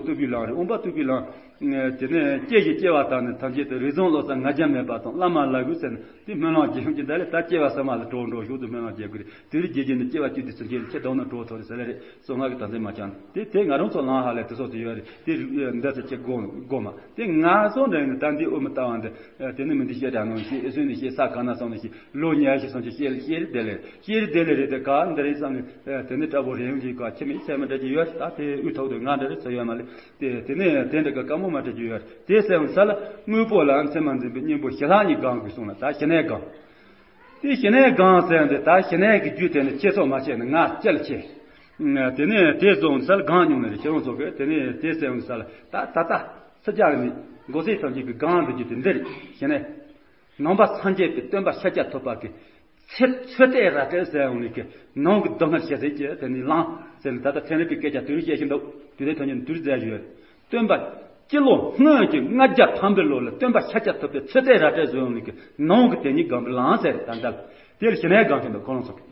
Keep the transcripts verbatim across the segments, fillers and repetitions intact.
བཏུབ་པའི་ལམ་རེད། འོངས་པ་བཏུབ་པའི་ལམ། དེ་ནས་སྐྱེ་ཞིང་སྐྱེ་བ་དག་ནི་ཐམས་ཅད་དུ། རིགས་བཟང་བློ་བཟང་ང་རྒྱལ་མེད་པ་དང་། བླ་མ་ལ་གུས་ཟེར་ནས་དེ་སྨོན་ལམ་རྒྱག་ཡོང་གི་འདུག་ལས། ད་སྐྱེ་བ་ཟེར་མ་ལ་འགྲོ་འགྲོ་ཞོག་ཏུ་སྨོན་ལམ་རྒྱག་དགོས་རེད། དེ་རིགས་རྒྱལ་རྒྱལ་ནི་སྐྱེ་བ་བཅུ་དུས་སུ་འགྱེལ་ལ་ཁྱེད་དོན་ནི་གྲོགས་ཐོག་རེད་ཟེར་ལེ་རེད། སོ་ལྔ་གི་དམ་ཚིག་མ་བཅངས་ཏེ། དེ་ང་རང་ཚོ་ལམ་ཧ་ལས་དེ་སོགས་སུ་ཡོད་རེད། དེ་འདི་ཚོ་ཅི་དགོས་མ། དེ་ང་ཚོ་འདྲ་ནི་ད་འདི་དབུ་མ་ལྟ་བ་འདི་དེ་ནི་མི་འདི་བཤད་དྲ་ནང་བཤད་ཨེ་སུན་ནི་བཤད་ས་ག་ན་སོང་ནི་བཤད་ལོ་ཉེར་ཞིག་སོང་ཅི་བཤད་བཤད་རེད་དེ་ལེ་བཤད་རེད་དེ་ལེ་རེད། དེ་ག་འདི་རེད་བསམ་ནི་དེ་ནི་དྲ་བོ་རེ་ཡོང་གི་ག་ཁྱི་མི་ཚད་མི་འདྲ་ཅི་ཡོད་ད་དེ་དབུ་ཐོག་ཏུ་ང་འདྲ་རེད་ཚ་ཡོད་མ་ལེ། དེ་དེ་ནས་དེ་འདྲ་གི་དཀའ་མོ་མ་སྤྲད་རྒྱུ་ཡོད་རེད། དེ་ཟེར་བ་ས་ལ་དངོས་པོ་ལ་མཚན་མ་འཛིན་པའི་གཉེན་པོ་ཞི་ལྷག་གཉིས་གང་དགོས་གསུངས་ལ། ད་ཞི་གནས་གང་། དེ་ཞི་གནས་གང་ཟེར་འདི་ད་ཞི་གནས་ཀྱི་རྒྱུ་དེ་ནི་ཁྱེད་ཚོ་མ་བྱས་ནི་ང་ཅི་ལ་བྱེད། དེ་ནས་དེ་བཟུང་ས་ལ་གང་མྱོང་ནི་རེད། ཁྱེད་རང་ཚོ་གི་དེ་ནས་དེ་ཟེར་བ་ས་ལ་ད་ད་ལྟ་སུ་རྒྱག་ནི་མགོ་སེ་ཐམས་ཅད་ཀྱི་གང་འདི་རྒྱུ་དེ་འདི་རེད། ཞི་གནས། ནང་པ་སངས་རྒྱས་པའི་སྟོན་པ་ཤཱཀྱ་ཐུབ་པ་གི་ཚེ་ཚོད་ལྟའི་ར་སྤྲོད་ཟེར་ཡོང་ལེ་གི་ནང་གི་སྡུག་བསྔལ་ཞི་བྱེད་ཀྱི་དེ་ནི་ལམ་ཟེར་ནས་ད་ལྟ་ཚན་རིག་པའི་སྐད་ཆ་དུས་རིག་བཤད་བཞིན་འདུག་དུས་དེ་ཐོན་རྒྱུ་དུས་རིག་མཛད་རྒྱུ་ཡོད། སྟོན་པ་སྤྱི་ལོ་སྔོན་གྱི་ལྔ་བརྒྱ་ཐམ་པའི་ལོ་ལ་སྟོན་པ་ཤཱཀྱ་ཐུབ་པའི་ཚོད་ལྟའི་ར་སྤྲོད་བཟོས་ཡོང་ལེ་གི་ནང་གི་དེ་ཉིད་སྒོམ་པའི་ལམ་ཟེར་ད་ལྟ་དེ་ལ་ཞི་གནས་སྒོམ་གྱི་འདུག་ཁོ་རང་ཚོ་གི་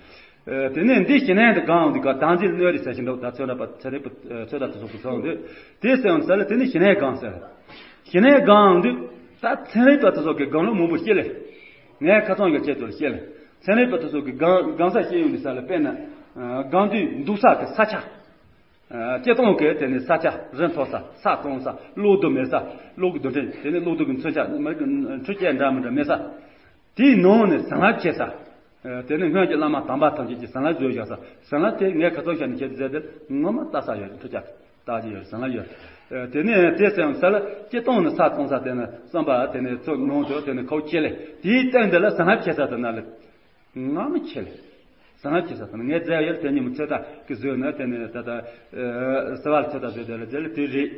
ཨ། དེ་ནས་འདི་ཞི་གནས་དེ་གང་འདི་ག་དང་འཛིན་གནོད་རེད་ཟེར་བཞིན་འདུག་ད་ཚོད་ར་པ་ཚན་རིག་པ་ཚོད་ལྟ་དེ་ཚོ་གི་ཚོགས་འདུ་དེ་ཟེར་ཡང་ཟེར་ལ་དེ་ནི་ཞི་གནས་གང་ཟེར། ཞི་གནས་གང་འདི་ད་ཚན་རིག་པ་དེ་ཚོ་གི་གང་ལོ་མང་པོ་ཤེས་ལེ། ངས་ཁ་ཚང་གི་ཆེད་དུ་ཤེས་ལེ། ཚན་རིག་པ་དེ་ཚོ་གི་གང་གང་ས་ཤེས་ཡོང་འདི་ས་ལ་དཔེར་ན་གང་དུས་འདུག་ས་གི་ས་ཆ། སྤྱི་སྟངས་ཀྱི་དེ་ནི་ས་ཆ་རི་མཐོ་ས་ས་གཙང་ས་གློག་རྡུལ་མེད་ས་གློག་གི་རྡུལ་ཕྲན་དེ་ནི་གློག་རྡུལ་གྱི་མཚོན་ཆ་མི་འཕྲུལ་ཆས་འདྲ་མི་འདྲ་མེད་ས། དེའི་ནང་ནས་བྱིན་རླབས་ཆེ་ས། དེ་ནི་སྔོན་གྱི་བླ་མ་དམ་པ་ཐམས་ཅད་ཀྱིས་བྱིན་རླབས་བཟོས་བཞག་ས། བྱིན་རླབས་དེ་ངས་ཁ་ཚོན་བཤད་ནས་ཁྱེད་ཚོ་མཛད་དེ་ངོ་མ་ལྟ་ས་ཡོད་འཕྲུལ་ཆས་ལྟ་རྒྱུ་ཡོད་བྱིན་རླབས་ཡོད། དེ་ནས་དེ་ཟེར་ཡང་ས་ལ་སྤྱི་སྟངས་ནི་ས་གཙང་ས་དེ་ནི་བསམ་པ་དེ་ནི་ཚོ་ནང་དུ་དེ་ནི་ཁོག་ཆེ་ལེ། དེའི་སྟེང་དེ་ལ་བྱིན་རླབས་ཆེ་ས་དེ་ན་ལེ། ང་མི་ཆེ་ལེ། བྱིན་རླབས་ཆེ་ས་དེ་ནི་ངས་མཛད་ཡོད་དེ་ཉིན་མོ་ཚོད་ལྟ་གི་བཟོས་ན་དེ་ནི་ད་ལྟ་ཟེར་བ་ལ་ཚོད་ལྟ་བཟོས་དེ་ལ་དེ་ལ་དེ་རེད།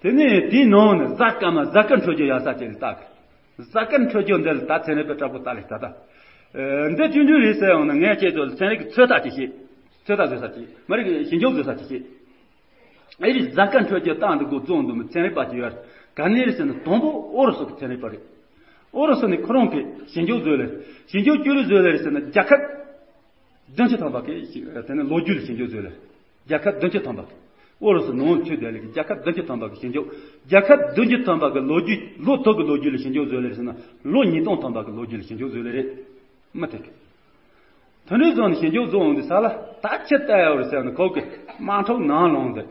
དེ་ནས་དེའི་ནང་ནས་གཟའ་སྐར་མ་གཟའ་སྐར་འཕྲོད་རྒྱུ་ཡག་ས་ཅིག་ལ་བཏགས། གཟའ་སྐར་འཕྲོད་རྒྱུ་འདི་ལ་ད་ཚན་རིག་པའི་དྲག་པོ་ལྟ་ལེ་ད་ལྟ། འདི་ཆུང་ཆུང་རེད་ཟེར་ཡོང་ན་ངས་ཁྱེད་ཚོ་ལ་ཚན་རིག་གི་ཚོད་ལྟ་ཅིག་བྱེད། ཚོད་ལྟ་བཟོ་ས་ཅིག་མ་རིག་ཞིབ་འཇུག་བཟོ་ས་ཅིག་བྱེད། ཨེ་རི་གཟའ་སྐར་འཕྲོད་རྒྱུ་བཏང་འདུག་གོ་བཙོང་འདུག་མི་ཚན་རིག་པ་ཅིག་ཡོད་རེད། ག་ནས་རེད་ཟེར་ན་དང་པོ་ཨོ་རོ་སུ་གི་ཚན་རིག་པ་རེད། ཨོ་རོ་སུ་ནི་ཁོ་རང་གི་ཞིབ་འཇུག་བཟོས་ལེ། ཞིབ་འཇུག་ཅི་རིགས་བཟོས་ལེ་རེད་ཟེར་ན་རྒྱལ་ཁབ་བདུན་ཅུ་ཐམ་པ་གི་དེ་ནི་ལོ་རྒྱུས་ལ་ཞིབ་འཇུག་བཟོས་ལེ། རྒྱལ་ཁབ་བདུན་ཅུ་ཐམ་པ། ཨོ་རོ་སུ་ནང་ཆོས་ལྡན་ལས་ཀྱི་རྒྱལ་ཁབ་བདུན་ཅུ་ཐམ་པ་གི་ཞིབ་འཇུག་རྒྱལ་ཁབ་བདུན་ཅུ་ཐམ་པ་གི་ལོ་རྒྱུས་ལོ་ཐོག་གི་ལོ་རྒྱུས་ལ་ཞིབ་འཇུག་བཟོས་ལེ་རེད་ཟེར་ན་ལོ་ཉིས་སྟོང་ཐམ་པ་གི་ལོ་རྒྱུས་ལ་ཞིབ་འཇུག་བཟོས་ལེ་རེད། མི་ཐེག་དོན་འགྲུལ་རྫོང་ནས་ཞིབ་འཇུག་བཟོ་འོང་དུས་ས་ལ་ད་ཕྱིར་ལྟ་ཡོད་རེད་ཟེར་ན་ཁོ་གི་དམག་འཁྲུག་ནང་ལངས་ཏེ་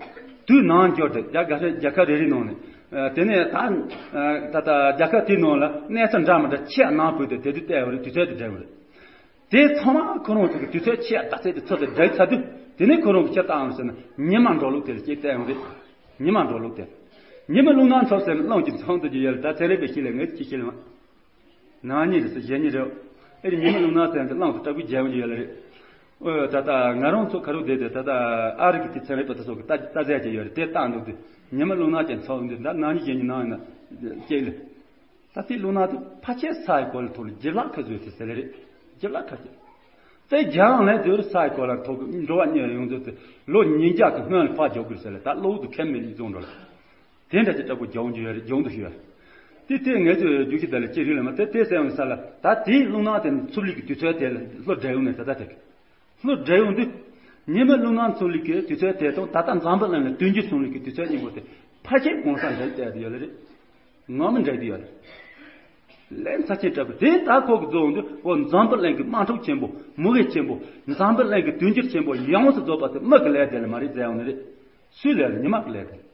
དུས་ནང་འགྱུར་ཏེ་རྒྱ་ག་རེ་རྒྱལ་ཁབ་རེ་རེའི་ནང་ནས་དེ་ནས་ད་ད་ལྟ་རྒྱལ་ཁབ་དེའི་ནང་ལ་གནས་ཚུལ་འདྲ་མི་འདྲ་ཆེ་ནང་བུད་དེ་དེ་དུས་ལྟ་ཡོད་རེད། དུས་ཚོད་དེ་འདྲ་བ་རེད། དེ་ཚང་མ་ཁོ་རང་ཚོ་གི་དུས་ཚོད་ཆེ་བ་ད་ཚད་དེ་ཚོ་དེ་འདྲ་ཚ་དུས་དེ་ནས་ཁོ་རང་གི་ཕྱིར་ལྟ་འོང་ཟེར་ན་ཉི་མ་འགྲོ་ལུགས་དེ་ལ་སྐྱེས་ལྟ་ཡོང་རེད། ཉི་མ་འགྲོ་ལུགས་དེ། ཉི་མ་རླུང་ནག་འཚུབ་ཟེར་ན་རླུང་གི་འཚུབ་འདུག་རྒྱུ་ཡོད་ལ་ད་ཚན་རིག་པས་ཤེས་ལ་ངས་ཅི་ཤེས་ལ་མ། ནག་ཉིན་རེད་ཟེར་གཞན་ཉིན་རེད། ཨེ་རེད་ཉི་མ་རླུང་ནག་ཟེར་ན་རླུང་དུ་སྐྲག་པའི་རྒྱལ་ཡོང་རྒྱུ་ཡོད་ལ་རེད། ཨོ་ད་ལྟ་ང་རང་ཚོ་ཁ་རུ་བསྡད་དེ་ད་ལྟ་ཨ་རི་གི་དེ་ཚན་རིག་པ་དེ་ཚོ་གི་ལྟ་ལྟ་ཚད་ཅིག་ཡོད་རེད། དེ་བཏང་འདུག་དུས་ཉི་མ་རླུང་ནག་ཅན་འཚུབ་འདུག་ད་ནག་ཉིན་གཞན་ཉིན་ནང་ཡིན་ན་སྐྱེས་ལ། ད་ལྟའི་རླུང་ནག་དེ་ཕལ་ཆེར་ས་ཡི་གོ་ལ་ཐོག་ལ་བརྒྱ་ལྷག་ཁ་བཟོས་ཏེ་ཟེར་ལེ་རེད། བརྒྱ་ལྷག་ཁ་ཅིག་དེ་རྒྱང་ལས་དུས་ས་ཡི་གོ་ལ་ཐོག་གི་འགྲོ་བ་གཉེར་ཡོང་དུས་དེ་ལོ་ཉིས་བརྒྱ་གི་སྔོན་ལ་ཕར་འཇོག་དགོས་ཟེར་ལེ་ད་གློག་དུ་ཁེམ་མེད་ནས་བཙོང་འགྲོ་ལ། དེ་འདྲ་ཅིག་ལྟ་བུ་རྒྱང་རྒྱུ་ཡོད་རེད། རྒྱང་དུ་ཞུ་ཡོད། དེ་དེ་ངས་ཚོས་རྒྱུག་ཤི་ད་ལ་ཅི་རིགས་ལ་མ་དེ་དེ་ཟེར་ཡོང་ས་ལ་ད་དེའི་རླུང་ནག་དེ་འཚུབ་ལུགས་ཀྱི་དུས་ཚོད་དེ་ལ་ལྷོ་འདྲ་ཡོང་ནས་ད་ལྟ་དེ་གི་ལྷོ་འདྲ་ཡོང་དུས། ཉི་མ་རླུང་ནག་འཚུབ་ལུགས་ཀྱི་དུས་ཚོད་དེ་དང་ད་ལྟ་འཛམ་བུ་གླིང་ལ་དུས་འགྱུར་སོང་ལུགས་ཀྱི་དུས་ཚོད་གཉིས་པོ་དེ་ཕལ་ཆེར་གོང་ས་འདྲ་བལྟས་དེ་ཡོད་ལ་རེད། ངོ་མ་འདྲ་དེ་ཡོད་རེད། ལན་ཚ་ཆེན་སྤྲད་པ་དེ་ད་ཁོ་གི་རྫོགས་འདུག་ཁོ་འཛམ་བུ་གླིང་གི་དམག་འཁྲུག་ཆེན་པོ་མུ་གེ་ཆེན་པོ་འཛམ་བུ་གླིང་གི་དུས་འགྱུར་ཆེན་པོ་ཡོངས་སུ་རྫོགས་པ་དེ་མི་གི་ལས་དེ་ལ་མ་རེད་ཟེར་ཡོང་ནི་རེད། སུའི་ལས་རེད། ཉི་མ་གི་ལས་དེ་རེད།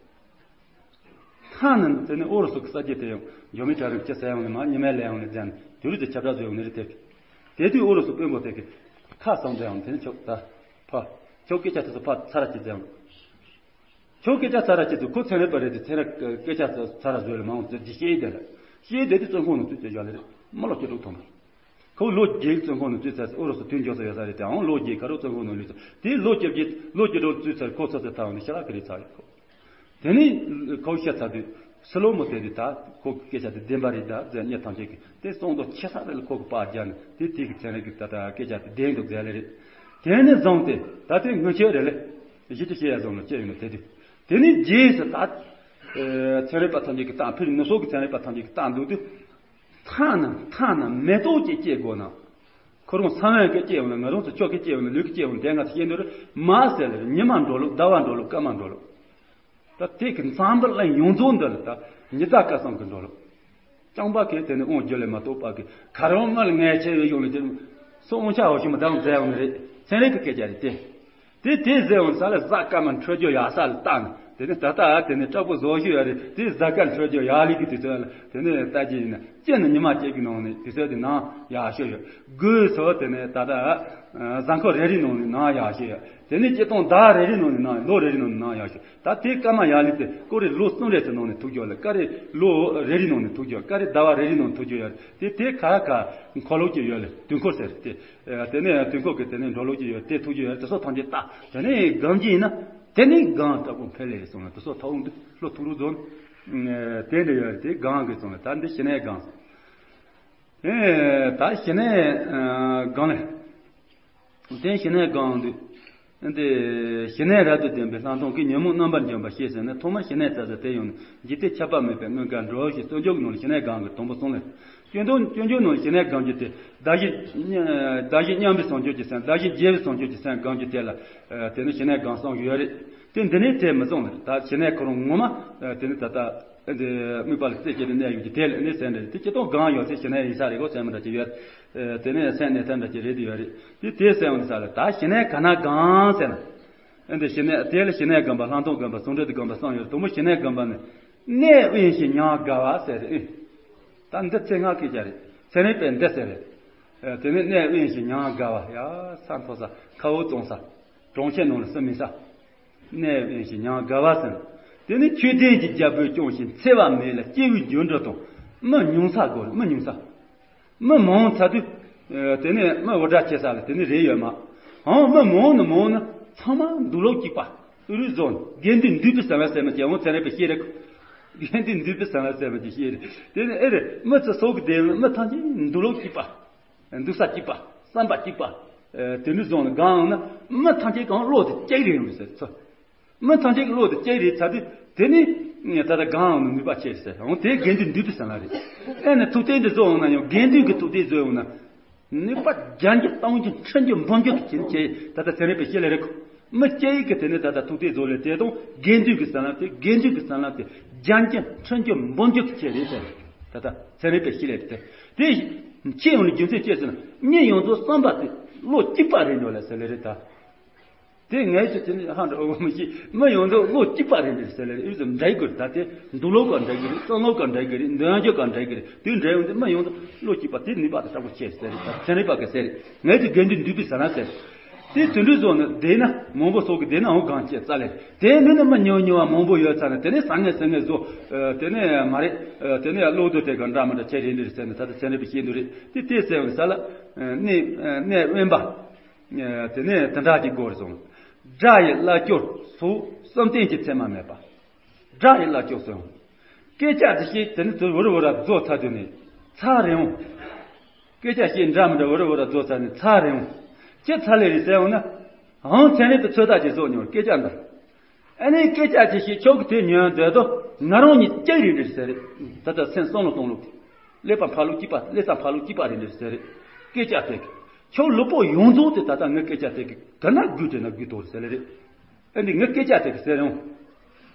ཐ་ན་དེ་ནི་ཨོ་རོ་སུ་གི་ས་སྐྱེས་དེ་ཡང་འཇོ་མི་གྲལ་རིམ་སྐྱེ་ས་ཡང་ནི་མ་ཉི་མའི་ལས་ཡང་ནི་ཟན་དུས་རུ་དེ་ཁྱབ་བསྒྲགས་བཟོས་ཡོང་ནི་རེད་དེ། དེ་དུས་ཨོ་རོ་སུ་དཔོན་པོ་དེ་གི་ཁ་སང་དེ་ཡང་དེ་ནི་ཆོག་ད་ཕ་ཆོག་སྐད་ཆ་དེ་ཚོ་ཕ་ཚ་ར་སྐྱེ་ཟེར་ཡང་ཆོག་སྐད་ཆ་ཚ་ར་སྐྱེ་དུས་ཁོ་ཚན་རིག་པ་རེད་དེ་ཚན་རིག་སྐད་ཆ་ཚ་ར་བཟོས་ལ་མ་འོང་ཚེ་ཇི་ཤེས་དེ་ལ་ཤེས་དེ་དུས་བཙོན་ཁང་ནང་ཚུད་དེ་བཞག་ལེ་རེད། མ་ལོ་སྐྱེ་དྲུག་ཐོན་པ། ཁོ་ལོ་བརྒྱད་བཙོན་ཁང་ནང་བཙུད་ཚར། ཨོ་རོ་སུ་དུས་འཇོག་ས་ཡོད་ས་རེད་དེའང་ལོ་བརྒྱད་ག་རོ་བཙོན་ཁང་ནང་ལུས་ཚར། དེ་ལོ་བཅོ་བརྒྱད་ལོ་བཅུ་དྲུག་བཙུད་ཚར་ཁོ་ཚོ་ཚེ་ཐར་བ་ནི་ཤ་ལག་གི་རེད་ཚར་ཡོད་ཁོ། དེ་ནས་ཁོ་བཤད་ཚར་དུས་སི་ལོ་མོ་དེ་དུས་ད་ཁོ་གི་སྐད་ཆ་དེ་བདེན་པ་རེད་ད་ཟེར་ཉེ་ཐམས་ཅད་ཀྱིས་དེ་གསུང་མདོག་ཆེ་ས་རེད་ལ་ཁོ་གི་པར་རྒྱག་ནས་དེ་དེ་གི་ཚན་རིག་གི་ད་ལྟ་སྐད་ཆ་དེ་བདེན་འདུག་ཟེར་ལེ་རེད། དེ་ནས་བཟུང་སྟེ་ད་དེ་སྔོན་ཆད་རེད་ལེ། གཞི་དེ་བཤད་ཡ་བཟུང་ལ་བཅད་ཡོད་ན་དེ་དུས་དེ་ནས་རྗེས་སུ་ད་ཚན་རིག་པ་ཐམས་ཅད་ཀྱིས་བཏང་ཕིར་ནུ་སོ་གི་ཚན་རིག་པ་ཐམས་ཅད་ཀྱིས་བཏང་འདུག་དུས། ཐ་ན་ཐ་ན་མེ་ཏོག་ཅིག་སྐྱེ་དགོས་ན། ཁོ་རང་ས་བོན་གྱི་སྐྱེ་ཡོང་ན་ང་རང་ཚོ་ཆོས་ཀྱི་སྐྱེ་ཡོང་ན་ལུས་ཀྱི་སྐྱེ་ཡོང་ན་དེ་ང་ཚོ་སྐྱེ་འདོད་རེད་མ་ཟེར་ལེ་ཉི་མ་འགྲོ་ལུགས་ཟླ་བ་འགྲོ་ལུགས་སྐར་མ་འགྲོ་ལུགས། ད་དེ་གི་འཛམ་བུ་གླིང་ཡོངས་རྫོགས་འདི་ལ་ད་ཉི་ཟླ་སྐར་གསུམ་གི་འགྲོ་ལུགས། རྐྱང་པ་གི་དེ་ནི་དབང་རྒྱུ་ལས་མ་གཏོགས་པ་གི་ག་རང་མ་ལ་ངལ་ཆེ་བའི་ཡོང་ལ་དེ་སོ་དབང་ཆ་འོ་ཞིག་མི་དང་མཛད་འོང་ནི་རེད། ཚན་རིག་གི་སྐད་ཆ་རེད་དེ། དེ་དེ་ཟེར་འོང་ས་ལ་གཟའ་སྐར་མ་འཕྲོད་རྒྱུ་ཡག་ས་ལ་བལྟ་ནས་དེ་ནི་ད་ལྟ་དེ་ནི་དྲག་པོ་བཟོ་ཞུ་ཡ་རེད། དེ་གཟའ་སྐར་འཕྲོད་རྒྱུ་ཡག་ལི་གི་དུས་ཚོད་ལ་དེ་ནི་ལྟ་རྒྱུ་ཡིན་ན་སྤྱི་ནི་ཉི་མ་གཅིག་གི་ནང་ནས་དུས་ཚོད་དེ་ནང་ཡག་ཤོས་ཡོད། དགུ་སོ་དེ་ནི་ད་ལྟ་གཟའ་འཁོར་རེ་རེ་ནང་ནས་ནང་ཡག་ཤོས་ཡོད། དེ་ནི་སྤྱི་སྟོང་ཟླ་རེ་རེ་ནང་ནས་ནང་ལོ་རེ་རེ་ནང་ནས་ནང་ཡག་ཤོས། ད་དེ་སྐར་མ་ཡར་ལི་དེ་ཀོ་རེ་ལོ་གསུམ་རེ་ཚོ་ནང་ནས་ཐུག་རྒྱུ་ལ་ཀ་རེ་ལོ་རེ་རེ་ནང་ནས་ཐུག་རྒྱུ་ཀ་རེ་ཟླ་བ་རེ་རེ་ནང་ནས་ཐུག་རྒྱུ་ཡོད་རེད། དེ་དེ་ཁ་ཁ་འཁོར་ལོ་གཅིག་ཡོད་ལ་དུས་འཁོར་ཟེར་དེ། དེ་ནས་དུས་འཁོར་གྱི་དེ་ནས་འགྲོ་ལུགས་ཀྱི་ཡོད་དེ་ཐུག་རྒྱུ་ཡོད་དེ་སོགས་ཐམས་ཅད་ལྟ། དེ་ནས་སྒང་གཅིག་ཡིན་ན་དེ་ནས་སྒང་དྲག་པོ་འཕེལ་ལེ་སོང་ལ་དེ་སོགས་ཐོག་འདི་ལོ་ཐུག་རུ་རྫོན། དེ་འདྲ་ཡོད་རེད། དེ་སྒང་གི་སོང་ལ་ད་འདི་ཞི་གནས་སྒང་སོང་། ཨེ་ད་ཞི་གནས་སྒང་ལས། དེ་ཞི་གནས་སྒང་དུ། འདི་ཞི་གནས་རབ་ཏུ་བརྟན་པའི་ལྷག་མཐོང་གིས་ཉོན་མོངས་རྣམ་པར་འཇོམས་པ་ཤེས་ཟེར་ནས་ཐོག་མར་ཞི་གནས་རྩ་ཟེར་དེ་ཡོང་ནས་འཇིག་རྟེན་ཁྱབ་པ་མེད་པའི་མངོན་དགའ་འགྲོ་ཞེས་སྤྱོད་འཇུག་གི་ནང་ལ་ཞི་གནས་སྒང་གི་དང་པོ་གསུངས་ལས། སྤྱོད་འཇུག་སྤྱོད་འཇུག་ནང་ལ་ཞི་གནས་སྒང་གི་དེ་བདག་གཞན་བདག་གཞན་མཉམ་པའི་བྱང་ཆུབ་ཀྱི་སེམས། བདག་གཞན་བརྗེ་བའི་བྱང་ཆུབ་ཀྱི་སེམས་སྒང་གི་དེ་ལ་དེ་ནི་ཞི་གནས་སྒང་གསུངས་ཡོད་རེད། དེ་འདི་ནས་དེ་མི་གསུངས་ལ་ད་ཞི་གནས་ཁོ་རང་ངོ་མ་དེ་ནི་ད་ལྟ། འདི་དམིགས་པ་ལ་རྩེ་གཅིག་ཏུ་གནས་ཡོད་ཀྱི་དེ་ལ་གནས་ཟེར་འདྲ་དེ་སྤྱི་ལྟོ་གང་ཡོད་ཚེ་ཞི་གནས་ཡིན་ས་རེད་གོ་ཟེར་མི་འདྲ་ཅིག་ཡོད། དེ་ནས་སེམས་གནས་ཐབས་འདྲ་ཅིག་རེད་དེ་ཡོད་རེད། དེ་དེ་ཟེར་འོང་ས་ལ་ད་ཞི་གནས་ག་ན་གང་ཟེར་ན། འདི་ཞི་གནས་དེ་ལ་ཞི་གནས་སྒོམ་པ་ལྷག་མཐོང་སྒོམ་པ་ཟུང་འབྲེལ་དུ་སྒོམ་པ་གསུམ་ཡོད་དུམ་བུ་ཞི་གནས་སྒོམ་པ་ནི། གནས་དབེན་ཞིང་མྱང་དགའ་བ་ཟེར་རེད། ད་འདི་ཚེ་སྔ་སྐད་ཆ་རེད། ཚན་རིག་པས་འདི་ཟེར་རེད། དེ་ནས་གནས་དབེན་ཞིང་མྱང་དགའ་བ་ཡ་ས་མཐོ་ས་ཁ་འུ་གཙང་ས། གྲོང་ཁྱེར་ནང་ལ་སུ་མི་ས། གནས་དབེན་ཞིང་མྱང་དགའ་བ་ཟེར། དེ་ནི་ཆོས་ལྡན་གྱི་རྒྱལ་པོས་སྐྱོང་ཞིང་འཚེ་བ་མེད་ལ་སྐྱེ་བོའི་རྒྱུ་འགྲུབ་དང་། མི་ཉུང་ས་དགོས་རེད་མི་ཉུང་ས། མི་མང་ཚ་དུས། དེ་ནས་མི་འུར་སྒྲ་ཆེ་ས་ལ་དེ་ནི་རེ་ཡོད་མ། འང་མི་མང་ནི་མང་ནི་ཚང་མ་འདུག་ལོག་གཅིག་པ། རུས་བཟོ་ནི་དགེ་འདུན་འདུས་པའི་ཟེར་བ་ཟེར་མི་ཅན་འོང་ཚན་རིག་པའི་ཤེས་རིག་དགེ་འདུན་འདུས་པའི་ཟེར་བ་ཟེར་མི་ཅན་ཤེས་རིག་དེ་ནི་ཨེ་རེད་མི་ཚེ་སྲོག་གི་དེ་མི་ཐམས་ཅད་འདུག་ལོག་གཅིག་པ། འདུག་ས་གཅིག་པ། བསམ་པ་གཅིག་པ། དེ་འདྲ་བཟུང་ནས་གང་ཡོང་ན་མི་ཐམས་ཅད་གང་བློ་དེ་གཅིག་རེད་ཡོང་ཟེར་ཚོ། མི་ཐམས་ཅད་ཀྱི་བློ་དེ་གཅིག་རེད་ཚར་དུས་དེ་ནི་ད་ལྟ་གང་ཡོང་ན་ནུས་པ་ཆེ་ཟེར་འོང་དེ་དགེ་འདུན་འདུས་པའི་ཟེར་ལ་རེད། ཨེ་ནི་ཐུགས་རྟེན་དེ་བཟོ་འོང་ན་ཡང་དགེ་འདུན་གྱི་ཐུགས་རྟེན་བཟོ་འོང་ན། ནུས་པ་བརྒྱ་འགྱུར་སྟོང་འགྱུར་ཁྲི་འགྱུར་འབུམ་འགྱུར་དུ་ཕྱིན་ཆད་ད་ལྟ་ཚན་རིག་པའི་ཤེས་ལས་རིག་མི་སྐྱེ་ཡི་གི་དེ་ནི་ད་ལྟ་ཐུགས་རྟེན་བཟོ་ལས་དེ་དང་དགེ་འདུན་གྱི་ཟེར་ལམ་དེ་དགེ་འདུན་གྱི་ཟེར་ལམ་དེ་བརྒྱ་འགྱུར་ཁྲི་འགྱུར་འབུམ་འགྱུར་དུ་ཕྱིན་རེད་ཟེར། ད་ལྟ་ཚན་རིག་པའི་ཤེས་ལས་དེ་དེ་ཁྱེད་ཡོང་ནི་རྒྱུ་མཚན་ཅི་ཟེར་ན་མི་ཡོངས་རྫོགས་བསམ་པ་དེ་བློ་གཅིག་པ་རེད་འགྲོ་ལ་ཟེར་ལས་རེད་ད། དེ་ངས་ཀྱི་དེ་ནི་ཧ་འདྲ་འོ་མི་ཤེས་མི་ཡོངས་རྫོགས་བློ་གཅིག་པ་རེད་འདྲ་ཟེར་ལས་ཨུ་ཙམ་འདྲ་གི་རེད་ད་དེ་འདུག་ལོག་ག་འདྲ་གི་རེད་བསམ་ལོག་ག་འདྲ་གི་རེད་འདོན་རྒྱུ་ག་འདྲ་གི་རེད་དེ་འདྲ་ཡོང་དུས་མི་ཡོངས་རྫོགས་བློ་གཅིག་པ་དེ་ནུས་པ་དང་དྲག་པོ་ཆེ་ཟེར་རེད་ད་ཚན་རིག་པ་གི་ཟེར་རེད་ངས་ཀྱི་དགེ་འདུན་འདུས་པའི་ཟེར་ན་ཟེར། དེ་དུད་འགྲོ་བཟོ་ནི་བསྡད་ན་མང་པོ་སོགས་ཀྱི་བསྡད་ནའང་གང་བྱེད་རྩ་ལས་དེ་མིན་ན་མི་ཉུང་ཉུང་བ་མང་པོ་ཡོད་ཚར་ནས་དེ་ནས་ཟང་ངེ་ཟིང་ངེ་བཟོ་དེ་ནས་མ་རེད་དེ་ནས་བློ་དོ་དེ་ག་འདྲ་མི་འདྲ་ཆེ་རེད་འདྲ་ཟེར་ནས་ད་ལྟ་ཚན་རིག་པའི་ཤེས་འདུག་རེད་དེ་དེ་ཟེར་བའི་ས་ལ་གནས་གནས་དབེན་པ། དེ་ནས་དེ་འདྲ་ཅིག་དགོས་རེད་གསུངས། དགྲ་ཡི་བླ་སྐྱོར་སོགས་བསམ་གཏན་གྱི་མཚན་མ་མེད་པ། དགྲ་ཡི་བླ་སྐྱོར་གསུངས། སྐད་ཆ་དེ་བཤད་དེ་ནི་ཚུར་འུར་འུར་ར་རྫོགས་ཚར་དུས་ནས་ཚར་རེད་འོང་། སྐད་ཆ་བཤད་འདྲ་མི་འདྲ་འུར་འུར་ར་རྫོགས་ཚར་ནས་ཚར་རེད་འོང་། ཅི་ཚར་ལེ་རེད་ཟེར་འོང་ན། འང་ཚན་རིག་པའི་ཚོད་ལྟ་ཅིག་བཟོ་མྱོང་སྐད་ཆ་འདི། ཨ་ནི་སྐད་ཆ་ཅིག་བཤད་ཁྱོད་ཀྱི་དེ་ཉོན་འདོད་དོ་ང་རང་ཉིད་སྐྱག་རེད་རེད་ཟེར་རེད། ད་ལྟ་སེམས་བསམ་བློ་གཏོང་ལུགས་དེ། ཀླད་པ་ཕ་ལུགས་སྐྱིད་པ་ཀླད་རྩ་ཕ་ལུགས་སྐྱིད་པ་རེད་འདྲ་ཟེར་རེད། སྐད་ཆ་དེ་གི་ཁྱོད་ལུས་པོ་ཡོངས་རྫོགས་དེ་ད་ལྟ་ངའི་སྐད་ཆ་དེ་གི་ག་ན་དགོས་དྲན་ན་དགོས་ཐོག་ཟེར་ལེ་རེད། ཨེ་འདི་ངའི་སྐད་ཆ་དེ་གི་ཟེར་ཡོང་།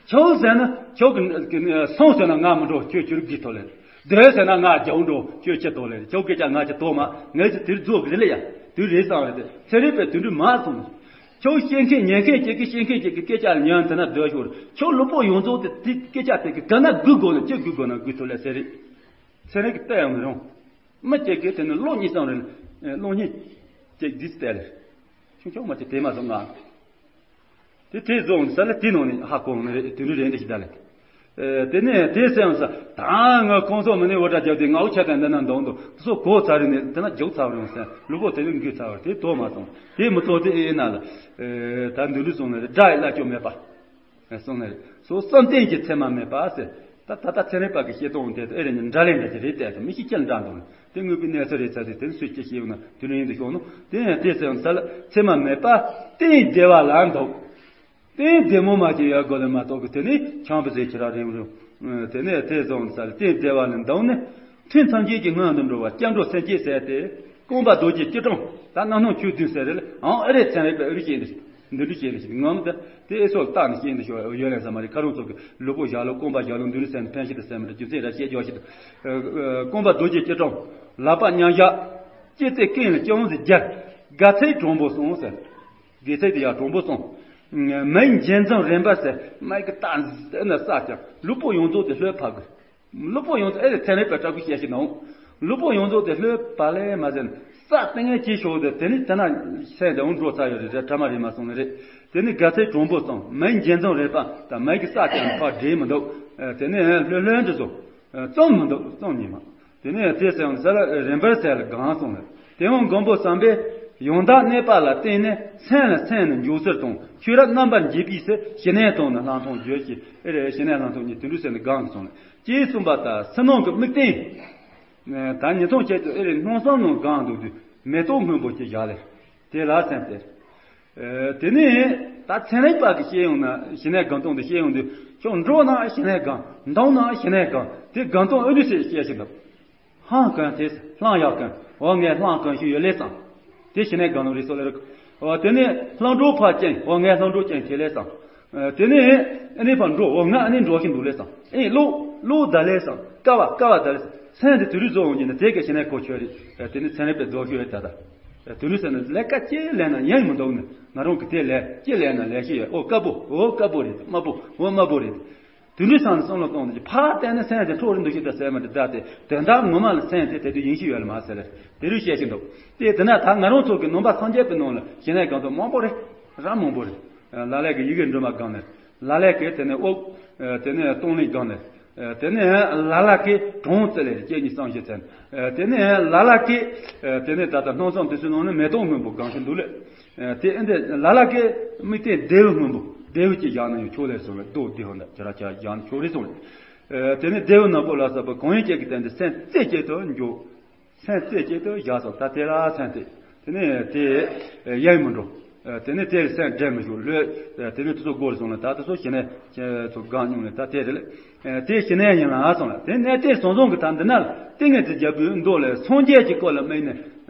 ཁྱོད་ཟེར་ན་ཁྱོད་གི་སོང་ཟེར་ན་ང་མི་འགྲོ་ཁྱོད་ཁྱོད་དགོས་ཐོག་ལེ། སྡོད་ཟེར་ན་ང་རྒྱག་འགྲོ་ཁྱོད་ཁྱི་ཐོག་ལེ་ཁྱོད་སྐད་ཆ་ང་ཁྱི་ཐོག་མ་ངས་ཀྱི་དེར་རྫོགས་གི་རེད་ལེ་ཡ་དུས་རེད་བསམ་རེད་དེ་ཚེ་རིང་པས་དུས་འགྲུལ་མ་སོང་། ཁྱོད་ཤེས་མཁན་ཉན་མཁན་ཅིག་གིས་ཤེས་མཁན་ཅིག་གི་སྐད་ཆ་ཉན་དེ་ན་སྡོད་ཤོར་ཁྱོད་ལུས་པོ་ཡོངས་རྫོགས་དེ་དེ་སྐད་ཆ་དེ་གི་ག་ན་དགོས་དགོས་ན་ཅི་དགོས་དགོས་ན་དགོས་ཐུབ་ལེ་ཟེར་རེད། ཚན་རིག་གི་ལྟ་ཡང་མི་རུང་། མི་གཅིག་གིས་དེ་ནི་གློག་གཉིས་སམ་རེད། གློག་གཉིས་གཅིག་འདིས་བལྟས་ལེ། ཆུང་ཆུང་མ་གཅིག་དེ་མ་སོང་ང་། དེ་དེ་བཟོ་འོང་ས་ལ་དེ་ནང་ནས་ཧ་གོ་འོང་ནི་རེད་དེ་འདྲ་རེད་འདི་ཞིག་ད་ལེ། དེ་ནས་དེ་སེམས་ས་ད་ང་ཁོང་ཚོ་མི་ནི་འོ་དྲ་རྒྱབ་དེ་ང་འུ་ཆ་དང་འདི་ན་འདོང་འདུག་སོ་གོ་ཚར་རེད་ནས་དེ་ན་རྒྱུག་ཚར་རེད་འོང་ས་ལུས་པོ་དེ་ནི་འགུལ་ཚར་བ་དེ་དོ་མ་སོང་དེ་མི་ཐོག་དེ་ཨེ་ན་ལ། ད་འདི་འདྲ་སོང་ནི་རེད་དགྲ་ཡི་བླ་སྐྱོ་མེད་པ། སོང་ནས་སོ་བསམ་གཏན་གྱི་མཚན་མ་མེད་པ་ཟེར། ད་ད་ལྟ་ཚན་རིག་པ་གི་བཤད་སྟངས་དེ་ཨེ་རེད་ནི་འདྲ་ལས་འདྲ་གྱི་རེད་དེ་མི་ཤེས་ཁྱེད་འདྲ་འདུག་ནི་དེ་དངོས་པོའི་གནས་ཚུལ་རེད་ཚ་དེ་དེ་ནི་སུས་ཅི་ཤེས་ཡོད་ན་དེ་ནི་ཡིན་དུ་ཤོག་ནོ་དེ་ཡང་དེ་ཟེར་ཡང་ས་ལ་མཚན་མ་མེད་པ་སྟེང་བདེ་བ་ལ་འདུག་སྟེང་བདེ་མོ་མ་ཅིག་ཡོད་དགོས་ལས་མ་གཏོགས་གི་དེ་ནི་ཆང་བུ་ཟེར་ཁྱི་ར་རིང་རུང་དེ་ནི་དེ་ཟེར་ཡང་ས་ལ་སྟེང་བདེ་བ་ལ་འདུག་ནི་ཐུན་མཚམས་ཅན་གྱི་སྔོན་དུ་འགྲོ་བ་སྐྱབས་འགྲོ་སེམས་བསྐྱེད་ཟེར་ཏེ་རྐང་པ་རྡོ་རྗེ་སྐྱིལ་ཀྲུང་ད་རྣམ་སྣང་ཆོས་བདུན་ཟེར་རེད་ཨང་ཨེ་རེད་ཚན་རིག་པའི་ཨུ་རུ་ཤེས་འདི། འདི་འདྲ་བྱས་ནས་ཤི་ངམ་ད་དེ་ཨེ་སོགས་བཏགས་ནས་སྐྱེས་འདི་ཤོག་ཡོད་ལན་ས་མ་རེད། ཁ་རུང་ཚོ་གི་ལུས་པོ་བཞག་ལོ་རྐང་པ་བཞག་ལོ་འདི་རུ་སེམས་ཕན་ཞིག་ཏུ་སེམས་མི་འདྲ་རྒྱུ་མཚན་ར་བཤད་རྒྱུ་ཞིག་ཏུ་རྐང་པ་རྡོ་རྗེ་སྐྱིལ་ཀྲུང་ལག་པ་མཉམ་བཞག་ལྕེ་རྩེ་ཀུན་ལ་ཅུང་ཟད་སྦྱར། དགའ་ཚལ་གྲུང་པོ་སོང་ཟེར། དགེ་ཚལ་དེ་ཡང་གྲུང་པོ་སོང་། མའི་འཇིན་ཚང་རིམ་པར་ཟེར། མའི་གི་རྟ་ཟེར་ན་ས་ཀྱང་ལུས་པོ་ཡོངས་རྫོགས་དེ་ལྷོད་ཕབ་དགོས། ལུས་པོ་ཡོངས་རྫོགས་ཨེ་རེད། ཚན་རིག་པ་ལྟ་བུ་བཤད་ཞིག་ནའང་ལུས་པོ་ཡོངས་རྫོགས་དེ་ལྷོད་པ་ལས་མ་ཟེར་ན་ས་ཏེ་ངན་གྱིས་ཤོག་དེ་དེ་ནི་དེ་ན་སེམས་དེ་འོང་འགྲོ་ཚར་ཡོད་རེད་ཟེར། ཕྲ་མ་རིག་མ་སོང་ནི་རེད། དེ་ནི་དགའ་ཚལ་གྲུང་པོ་སོང་། མའི་འཇིན་ཚང་རིམ་པར་ད་མའི་གི་ས་ཀྱང་ཕར་འདྲེས་མི་འདུག་དེ་ནི་ལྷོད་ལྷོད་དུ་བཟོ། རྩོམ་མི་འདུག་རྩོམ་ཉིད་མ། དེ་ནས་དེ་སེམས་ས་ལ་རིམ་པར་ཟེར་ལ་གང་སོང་ལ། དེ་འོང་མགོན་པོ་བསམ་པས་ཡང་དག་གནས་པ་ལ་བརྟེན་ནས་སེམས་ལ་སེམས་ནི་འཇུག་ཚུལ་དང་ཆོས་རབ་རྣམ་པར་འབྱེད་པའི་ཚེ་ཞི་གནས་དང་ནི་ལྷག་མཐོང་བརྗོད་ཀྱི་ཨེ་རེད། ཞི་གནས་ལྷག་མཐོང་གཉིས་དེ་འདྲ་ཟེར་ནས་གང་སོང་ལ། ཅེས་གསུངས་པ་ལྟར་ཕྱི་ནང་གི་དམིགས་རྟེན། ད་ཉིན་ཐུང་བྱེད་དུ་ཨེ་རེད། སྣང་བསམ་ནང་གང་འདུག་དུས་མེ་ཏོག་སྔོན་པོ་ཅིག་བཞག་ལེ། དེ་ལ་སེམས་ཏེ། དེ་ནས་ད་ཚན་རིག་པ་གིས་བཤད་ཡོང་ན་ཞི་གནས་སྒོམ་སྟངས་འདི་བཤད་ཡོང་དུས་ཁྱོད་འགྲོ་ན་ཞི་གནས་སྒོམ། འདུག་ན་ཞི་གནས་སྒོམ། དེ་སྒོམ་སྟངས་ཨེ་འདྲ་ཞིག་བཤད་ཞིག་འདུག་ལྷང་གོན་དེ་ལྷང་ཡག་གོན། འོ་ངས་ལྷང་གོན་ཞིག་ཡོད་ལེ་བསམ། དེ་ཞི་གནས་སྒོམ་ལ་རིགས་སོགས་ལ་རིགས། འོ་དེ་ནས་ལྷང་འགྲོ་ཕར་ཅན། འོ་ངས་ལྷང་འགྲོ་ཅན་དེ་ལེ་བསམ། དེ་ནས་ཨ་ནི་ཕར་འགྲོ། འོ་ང་ཨ་ནི་འགྲོ་ཞིག་འདུག་ལེ་བསམ། ཨེ་ལོ་ལོ་ད་ལེ་བསམ། ཀ་བ་ཀ་བ་ད་ལེ་བསམ། སེམས་དེ་དུས་རིག་བཟོ་འོང་གི་ན་དེ་ག་ཞི་གནས་གོ་ཆོད་རེད། དེ་ནི་ཚན་རིག་པས་རྫོགས་ཤོས་རེད་ད་ད། དུ་ནུ་ཟེར་ན་ལས་ཀ་ཅི་ལས་ན་ཡིན་མི་འདུག་ནི། ང་རང་གི་དེ་ལས་ཅི་ལས་ན་ལས་ཤི་ཡོད། ཨོ་དཀར་པོ། ཨོ་དཀར་པོ་རེད། དམར་པོ། ཨོ་དམར་པོ་རེད། དུ་ནུ་སང་ནས་བསམ་བློ་གཏོང་དུས་ཕར་བལྟས་ན་སེམས་དེ་འཕྲོག་རིན་འདུག་ཤི་ད་ཟེར་མ་དེ་ད་དེ་དོན་དག་ངོ་མ་ལ་སེམས་དེ་དེ་དུས་ཡིན་ཤི་ཡོད་ལ་མ་ཟེར། དེ་རུ་བཤད་ཤི་འདུག་དེ་དེ་ན་ད་ང་རང་ཚོ་གི་ནང་པ་སངས་རྒྱས་པའི་ནང་ལ་ཞི་གནས་སྒོམ་ཚུལ་མང་པོ་རེད། ར་མང་པོ་རེད། ལ་ལས་ཀྱི་ཡི་གེ་འབྲུ་མ་སྒོམ་ནས། ལ་ལས་ཀྱི་དེ་ནས་དབུགས། དེ་ནས་གཏོང་ལེན་སྒོམ་ནས། དེ་ནས་ལ་ལ་ཀའི་གྲོང་ཙེ་ལས་སྐྱེ་གཉིས་སངས་རྒྱས་ཚན། དེ་ནས་ལ་ལ་ཀའི། དེ་ནས་ད་ལྟ་སྣང་བསམ་དུས་སུ་ནང་ནས་མེ་ཏོག་སྔོན་པོ་གང་ཞིག་འདུག་ལེ། དེ་ཨེ་འདི་ལ་ལ་ཀའི་དམིགས་རྟེན་རྡེའུ་སྔོན་པོ་རྡེའུ་ཅིག་བཞག་ན་ཡང་ཆོག་ལེ་སོང་ལེ། རྡོ་རྡེའུ་འདི་ཅི་ར་ཅི་བཞག་ན་ཆོག་རེ་སོང་ལེ། དེ་ནས་རྡེའུ་ནག་པོ་ལ་སོགས་པ་གང་ཡིན་ཅིག་གི་སྟེང་དུ་སེམས་རྩེ་གཅིག་ཏུ་འཇོག་སེམས་རྩེ་གཅིག་ཏུ་བཞག་སོང་། ད་དེ་ལ་སེམས་དེ། དེ་ནས་དེ་ཡལ་མི་འགྲོ། དེ་ནས་དེར་སེམས་འབྲལ་མི་ཞུགས་ལོས། དེ་ནས་དེ་ཚོ་སྒོ་རུ་སོང་ལ་ད་དེ་ཚོ་ཞི་གནས་ཚོ་གང་མྱོང་ལ་ད་དེ་རེད་ལ། དེ་ཞི་གནས་ཡིན་ལ་སོང་ལ། དེ་གནས་དེ་བཟང་བཟང་གི་ད་འདི་ན་ལ་ཏིང་ངེ་འཛིན་རྒྱལ་པོའི་མདོ་ལས་སངས་རྒྱས་ཀྱི་སྐུ་ལ་དམིགས་ནས་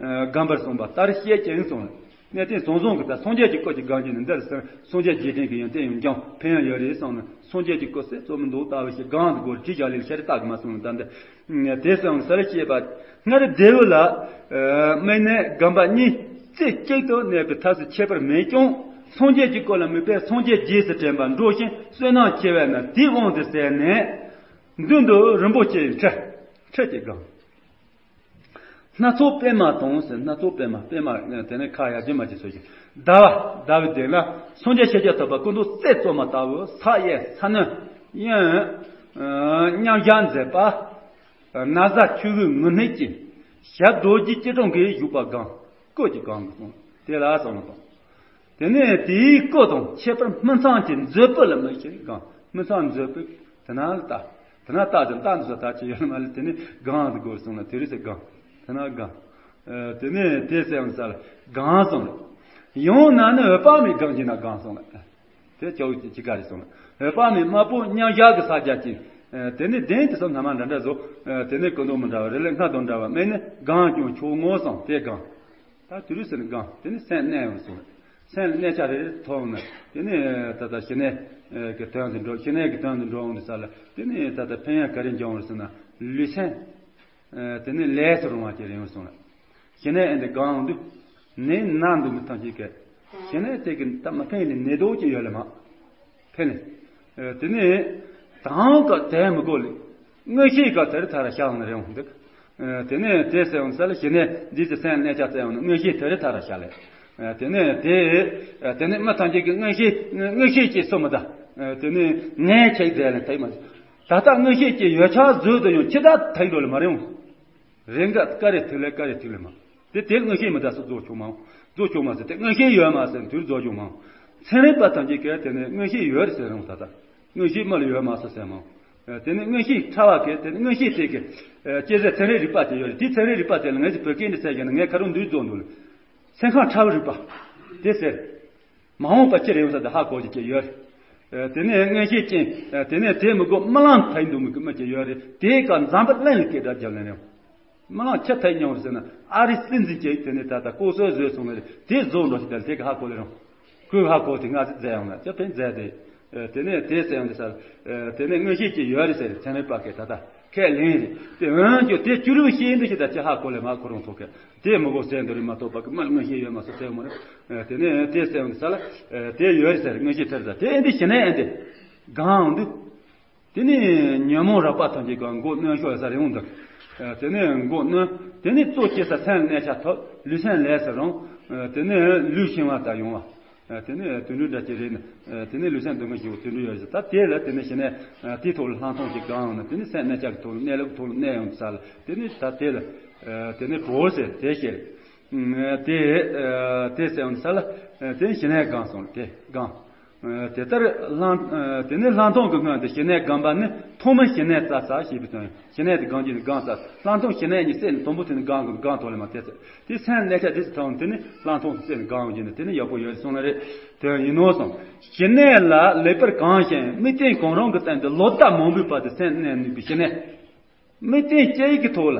སྒོམ་པར་གསུངས་པ་ལྟར་བཤད་ཅིང་སོང་ལ། གནས་བརྟན་བཟང་བཟང་གི་ད་སངས་རྒྱས་ཀྱི་སྐུ་ཅིག་སྒང་གཅིག་ནས་འདིར་སངས་རྒྱས་རྗེས་དྲན་གྱི་ཡོན་ཏན་ཡང་ཀྱང་ཕན་ཡང་ཡོད་རེད་བསམ་ནས་སངས་རྒྱས་ཀྱི་སྐུ་གསེར་བཙོ་མི་འདུག་ལྟ་བུ་ཞིག་སྒང་དུ་སྒོར་ཁྲི་བཞག་ལས་ཤར་རི་བཏགས་གི་མ་སོང་ནས་ད་འདི་དེ་སོང་སལ་བྱེད་པ། སྔར་རྡེའུ་ལ་དམིགས་ནས་སྒོམ་པ་གཉིས་རྩེ་གཅིག་ཏུ་གནས་པའི་ཐབས་སུ་ཁྱད་པར་མེད་ཀྱང་སངས་རྒྱས་ཀྱི་སྐུ་ལ་དམིགས་པས་སངས་རྒྱས་རྗེས་སུ་དྲན་པ་འགྲོ་ཞིང་བསོད་ནམས་ཆེ་བས་ན་དེའི་དབང་དུ་ཟད་ནས་མདུན་དུ་རིན་པོ་ཆེའི་ཁྲི་ཁྲི་གཅིག་སྒང་། སྣ་ཚོགས་པད་མ་དང་ཟེར། སྣ་ཚོགས་པད་མ། པད་མ་དེ་ནས་ཁ་ཡར་རྒྱུ་མ་ཅིག་སོ་ཞིག་ཟླ་བ་ཟླ་བའི་གདན་ལ་སངས་རྒྱས་ཤཱཀྱ་ཐུབ་པ་སྐུ་མདོག་གསེར་བཙོ་མ་ལྟ་བུ་ས་གཡས་ས་གནོན་གཡོན་མཉམ་བཞག་མཛད་པ། ན་བཟའ་ཆོས་གོས་ངུར་སྣེ་ཅན། ཞབས་རྡོ་རྗེ་སྐྱིལ་ཀྲུང་གིས་བཞུགས་པ་སྒང་སྐུ་གཅིག་སྒང་གསུངས། དེ་ལ་གསུངས་པ་དང་། དེ་ནས་དེའི་སྐུ་དང་ཁྱད་པར་སྨིན་མཚམས་ཀྱི་མཛོད་སྤུ་ལ་དམིགས་ཤིང་སྒང་། སྨིན་མཚམས་མཛོད་སྤུ་དེ་ན་ལ་ལྟ། དེ་ན་ལྟ་ཅིང་ལྟ་འདི་ཚོ་ལྟ་ཅི་ཡོད་མ་ལ་དེ་ནས་སྒང་དུ་སྒོར་གསུངས་ལ་དེ་རིང་སེ་སྒང་། དེ་ན་སྒང་། དེ་ནས་དེ་སེམས་ས་ལ་སྒང་གསུངས་ལ། ཡང་ན་ནི་འོད་དཔག་མེད་སྒང་གྱི་ན་སྒང་གསུངས་ལ། དེ་ཅའུ་ཅི་ཅི་ག་རེ་གསུངས་ལ། འོད་དཔག་མེད་དམར་པོ་མཉམ་བཞག་གི་ས་རྒྱ་ཅན། དེ་ནས་གདན་དེ་ཚོ་སྣ་མ་འདྲ་འདྲ་བཟོ། དེ་ནས་སྐུ་མདོག་མི་འདྲ་བ་རེ་ལས་སྔར་དང་འདྲ་བ་དམིགས་ནས་སྒང་ཀྱང་ཆོག་ངོ་སོང་དེ་སྒང་། ད་དུ་རུ་ཟེར་ནས་སྒང་དེ་ནས་སེམས་གནས་ཡོང་སོང་། སེམས་ལ་གནས་ཆ་རེ་རེ་ཐོབ་ནས་དེ་ནས་ད་ལྟ་ཞི་གནས་ཀྱི་དོན་དུ་འགྲོ། ཞི་གནས་ཀྱི་དོན་དུ་འགྲོ་འོང་དུ་ས་ལ་དེ་ནས་ད་ལྟ་ཕན་ཡོན་ག་རེ་འབྱུང་བར་ཟེར་ན་ལུས་སེམས། དེ་ནས་ལས་སུ་རུང་བ་ཅིག་རེ་ཡོང་སོང་ལ། ཞི་གནས་ཨེ་འདི་སྒང་འོང་དུས་ནད་ན་འདུག་མི་ཐམས་ཅད་ཀྱི་ཞི་གནས་དེ་གི་ད་མ་ཕན་ནི་ནད་ལྡོག་ཅིག་ཡོད་ལ་མ། ཕན་ནི། དེ་ནས་དང་ག་དལ་མི་དགོས་ལ། མངོན་ཤེས་ཀ་དེ་རི་ཐ་ར་ཤ་ལང་རེ་འོང་འདུག་དེ་ནས་དེ་སེ་འོང་ས་ལ་ཞི་གནས་འདི་ཚེ་སེམས་གནས་ཆ་བཙལ་འོང་ན་མངོན་ཤེས་དེ་རི་ཐ་ར་ཤ་ལེ། དེ་ནས་དེ། དེ་ནས་མི་ཐམས་ཅད་ཀྱི་མངོན་ཤེས་མངོན་ཤེས་ཀྱིས་སུ་མི་ད། དེ་ནས་ངས་ཁྱེད་མཛད་ལ་ཐེག་མ། ད་ལྟ་མངོན་ཤེས་ཀྱི་ཡོད་ཆ་བཟོས་དུ་ཡང་ཁྱེད་ད་ཐེག་འགྲོ་ལ་མ་རེ་འོང་། རེ་འགའ་ཀ་རེ་ཐུག་ལེ་ཀ་རེ་ཐུག་ལེ་མ། དེ་དེ་མངོན་ཤེས་མི་ད་སུ་རྫོགས་ཆོག་མ། རྫོགས་ཆོག་མ་ཟེར་དེ་མངོན་ཤེས་ཡོད་མ་ཟེར་དུས་རྫོགས་ཆོག་མ། ཚན་རིག་པ་ཐམས་ཅད་ཀྱིས་དེ་ནས་མངོན་ཤེས་ཡོད་ཟེར་རུང་ད་ལྟ། མངོན་ཤེས་མ་ལ་ཡོད་མ་སོ་ཟེར་མ། དེ་ནས་མངོན་ཤེས་ཕྲ་བ་གིས་དེ་ནས་མངོན་ཤེས་དེ་གི། སྐྱེ་ཟེར་ཚན་རིག་རིག་པ་དེ་ཡོད་རེད། དེ་ཚན་རིག་རིག་པ་དེ་ལ་ངས་ཀྱི་བོད་སྐད་འདི་ཟེར་གྱི་ན་ངས་ཁ་རུང་འདུས་རྫོགས་འདུག་ལ། སེམས་ཁམས་ཕྲ་བའི་རིག་པ། དེ་ཟེར། མ་འོངས་པ་ཅི་རེད་ཡོང་ས་དེ་ཧ་གོ་རྒྱུ་ཅིག་ཡོད་རེད། དེ་ནས་མངོན་ཤེས་ཅན། དེ་ནས་དེ་མི་དགོས་རྨི་ལམ་ཐལ་འདུག་མི་གི་མི་ཅིག་ཡོད་རེད། དེ་ག་འཛམ་བུ་གླིང་ལ་སྐད་གྲགས་རྒྱབ་ལེན་རེད། རྨི་ལམ་ཆ་ཐལ་མྱོང་རེད་ཟེར་ན་ཨ་རི་སྲིད་འཛིན་ཅིག་དེ་ནས་ད་ལྟ་ལྐོག་གསོད་བཟོས་སོང་ནི་རེད། དེ་བཟོ་འགྲོ་ཞིག་དེ་ལ་དེ་ག་ཧ་གོ་ལེ་རུང་། ཁོས་ཧ་གོ་དེ་ང་ཚོ་མཛད་ཡོང་ན་ཅི་ཕན་མཛད་དེ། དེ་ནས་དེ་ཟེར་ཡོང་དུས་ས། དེ་ནས་མངོན་ཤེས་ཀྱི་ཡོད་རེད་ཟེར་ཚན་རིག་པ་གིས་ད་ལྟ་ཁས་ལེན་རེད་དེ། འོན་ཀྱང་དེ་བཅུ་དྲུག་ཤེས་འདུ་ཞིག་ད་ཅི་ཧ་གོ་ལེ་མ་ཁོ་རང་ཐོག་གི་དེ་མི་གོ་ཟེར་འདུག་རེད་མ་གཏོགས་པ་གི་མ་མངོན་ཤེས་ཡོད་མ་སོང་ཟེར་མ་རེད། དེ་ནས་དེ་ཟེར་ཡོང་དུས་ས་ལ། དེ་ཡོད་རེད་ཟེར་མངོན་ཤེས་ཐེབས་ས་དེ་ཨེ་འདི་ཞི་གནས་ཨེ་འདི་གང་འདུག་དེ་ནས་ཉོན་མོངས་རགས་པ་ཐམས་ཅད་ཀྱང་མགོ་གནོན་ཤོར་ས་རེད་འོང་འདུག་དེ་ནས་མགོ་གནོན། དེ་ནས་གཙོ་ཆེ་ས་སེམས་གནས་ཆ་ཐོབ་ལུས་སེམས་ལས་སུ་རུང་། དེ་ནས་ལུས་ཤིང་བ་ལྟར་ཡོང་བ། དེ་ནས་དུད་འགྲོ་འདྲ་ཅིག་རེད་ན། དེ་ནས་ལུས་སེམས་སྡུག་བསྔལ་ཞི་བ་དུད་འགྲོ་ཡོད་ཟེར་ད་དེ་ལ་དེ་ནས་ཞི་གནས། དེའི་ཐོག་ལ་ལྷག་མཐོང་ཞིག་གང་ཡོང་ན་དེ་ནས་སེམས་གནས་ཆ་གི་ཐོག་ལ་གནས་ལུགས་ཐོག་ལ་གནས་ཡོང་ས་ལ་དེ་ནས་ད་དེ་ལ། དེ་ནས་གྲོལ་ཟེར་དེ་ཤེས། དེ། དེ་ཟེར་ཡོང་ས་ལ། དེ་ནས་ཞི་གནས་གང་སོང་དེ་གང་། དེ་ལྟར་ལྷག་དེ་ནས་ལྷག་མཐོང་གི་སྔོན་དུ་ཞི་གནས་སྒོམ་པ་ནི་ཐོག་མར་ཞི་གནས་རྩ་ས་ཞེས་པའི་དོན། ཞི་གནས་དེ་སྒང་གཅིག་ནས་སྒང་རྩ། ལྷག་མཐོང་ཞི་གནས་གཉིས་བསྲེས་ནས་དང་པོ་དེ་ནི་སྒང་གི་སྒང་ཐོག་ལ་མ་དེ་ཚེ་དེ་སེམས་གནས་ཆ་དེ་ཚོ་ཐོག་དེ་ནི་ལྷག་མཐོང་དུ་བསྲེས་ནས་སྒང་ཡོང་རྒྱུ་ནི་དེ་ནི་ཡག་པོ་ཡོད་སོང་ན་རེད། དོན་ཡིན་ནོ་སོང་། ཞི་གནས་ལ་ལེགས་པར་གང་ཞིང་དམིགས་རྟེན་གང་རུང་གི་སྟེང་དུ་ལོ་ཟླ་མང་པོའི་བར་དུ་སེམས་གནས་ནུས་པའི་ཞི་གནས། དམིགས་རྟེན་ཅི་ཡིན་གྱི་ཐོག་ལ་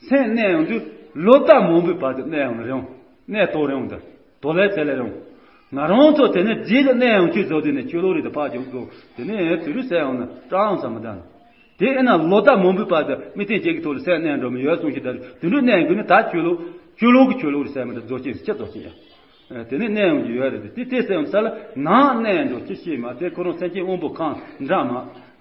སེམས་གནས་ཡོང་དུས་ལོ་ཟླ་མང་པོའི་བར་དུ་གནས་ཡོང་རེད་འོང་། གནས་ཐོག་རེད་འོང་དུ། དོ་ལས་ཚེ་ལས་རེད་འོང་། ང་རང་ཚོ་དེ་ནས་རྗེས་ལ་གནས་ཡོང་ཆུད་བཟོ་དུས་ནས་ཆོས་ལུགས་རིགས་དང་ཕར་བྱུང་དུ་དེ་ནས་དུས་རུ་ཟད་ཡོང་ན་སྐྲག་ཡོང་ས་མི་འདུག་དེ་ཨེ་ན་ལོ་ཟླ་མང་པོའི་བར་དུ་དམིགས་རྟེན་ཅན་གྱི་ཐོག་ལ་སེམས་གནས་འགྲོ་མི་ཡོད་གསུངས་ཤིག་ད་དུད་འགྲོ་གནས་དགོས་ནི་ད་ཆོས་ལུགས་ཆོས་ལུགས་ཀྱི་ཆོས་ལུགས་རེད་ཟེར་མི་འདུག་རྫོགས་ཆེན་ཕྱིར་རྫོགས་ཆེན་ཡང་། དེ་ནས་གནས་ཡོང་རྒྱུ་ཡོད་རེད་དེ་དེ་ཟེར་ཡོང་ས་ལ་ནང་གནས་འགྲོ་ཅི་ཤེས་མ་དེ་ཁོ་རང་སེམས་ཅན་དབང་པོ་གང་འདྲ་མ།